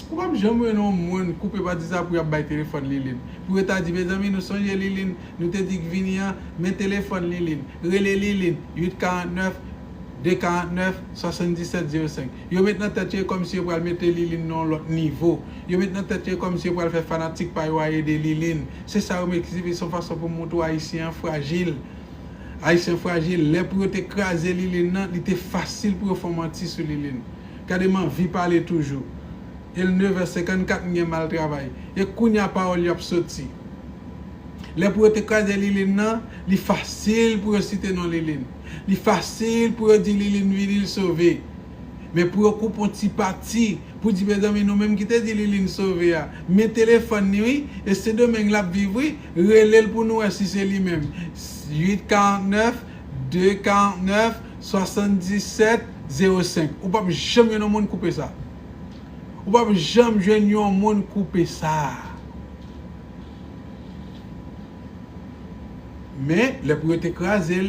Ou p ap janm wè yon moun koupe pati sa pou y ap bay telefòn Liline. Pou yo ta di, mezanmi, nou sonje Liline, nou te di k vini an, men telefòn Liline. Rele Liline, uit karant nèf, de karant nèf, swasanndisèt zewo senk. Yo met nan tèt yo e kòmsi yo pral mete Liline nan yon lòt nivo. Yo met nan tèt yo e kòmsi yo pral fè fanatik pa yo a ede Liline. Se sa yo met ki se yon fason pou montre w Ayisyen an frajil. Ayisyen frajil, lè pou yo te kraze Liline nan, li te fasil pou yo fè yon manti sou Liline. Gade m anvi pale toujou. E l nevè senkannkat, m gen mal travay. E kounye a pawòl yo ap soti. Lè pou yo te kraze Liline nan, li fasil pou yo site non Liline. Li fasil pou yo di Liline vini, l sove. Men pou yo koupe yon ti pati, pou di, mezanmi, nou menm ki te di Liline sove a, men telefòn li, wi, e Sendomeng l ap viv, wi, rele l pou nou wè si se li menm. Uit karant nèf, de karant nèf, swasanndisèt zewo senk. Ou p ap janm jwenn yon moun koupe sa. Ou p ap janm jwenn yon moun koupe sa. Men, lè pou yo te kraze l,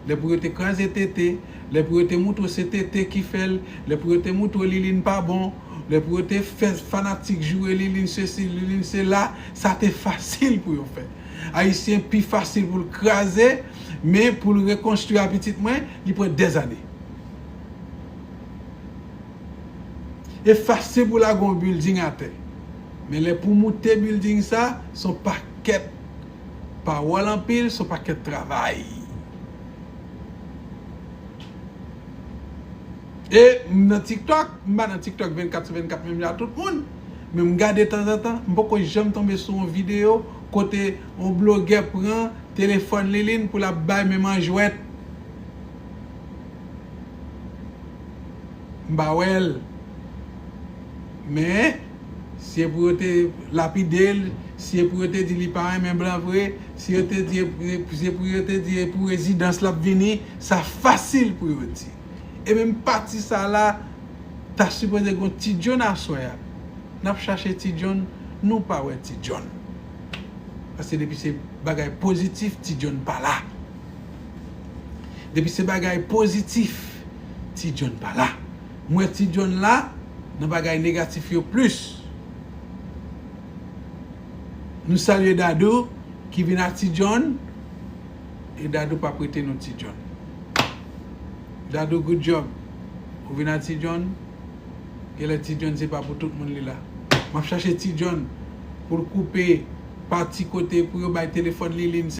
lè pou yo te kraze Tete, lè pou yo te moutre w se Tete ki fè l, lè pou yo te moutre w Liline pa bon, lè pou yo te fè fanatik joure Liline sesi, Liline sela, sa te fasil pou yo fè. Ayisyen pi fasil pou l kraze, men pou l rekonstwi a pitit mwen, li pran dèzane. E fasil pou lage yon bilding atè. Men lè pou moute bilding sa, se yon pakèt pawòl anpil, se yon pakèt travay. E m nan TikTok, m pa nan TikTok vennkat sou vennkat menm jan ak tout moun. Men m gade tanzantan, m poko janm tonbe sou yon videyo kote yon blogè pran telefòn Liline pou l ap bay menm an jwèt. M pa wè l. Men, si e pou yo te lapide l, si e pou yo te di li pa renmen blan vre, si yo te di, si e pou yo te di e pou rezidans l ap vini, sa fasil pou yo di. E menm pati sa la, ta sipoze gen yon Ti John aswè a. N ap chache Ti John, nou pa wè Ti John. Paske depi se bagay pozitif, Ti John pa la. Depi se bagay pozitif, Ti John pa la. M wè Ti John la nan bagay negatif yo plis. Nou salye Dadou ki vin ak Ti John, e Dadou p ap rete non Ti John. Dadou, good job. Ou vin ak Ti John, genlè Ti John se pa pou tout moun li la. M ap chache Ti John pou l koupe pati kote pou yo bay telefòn Liline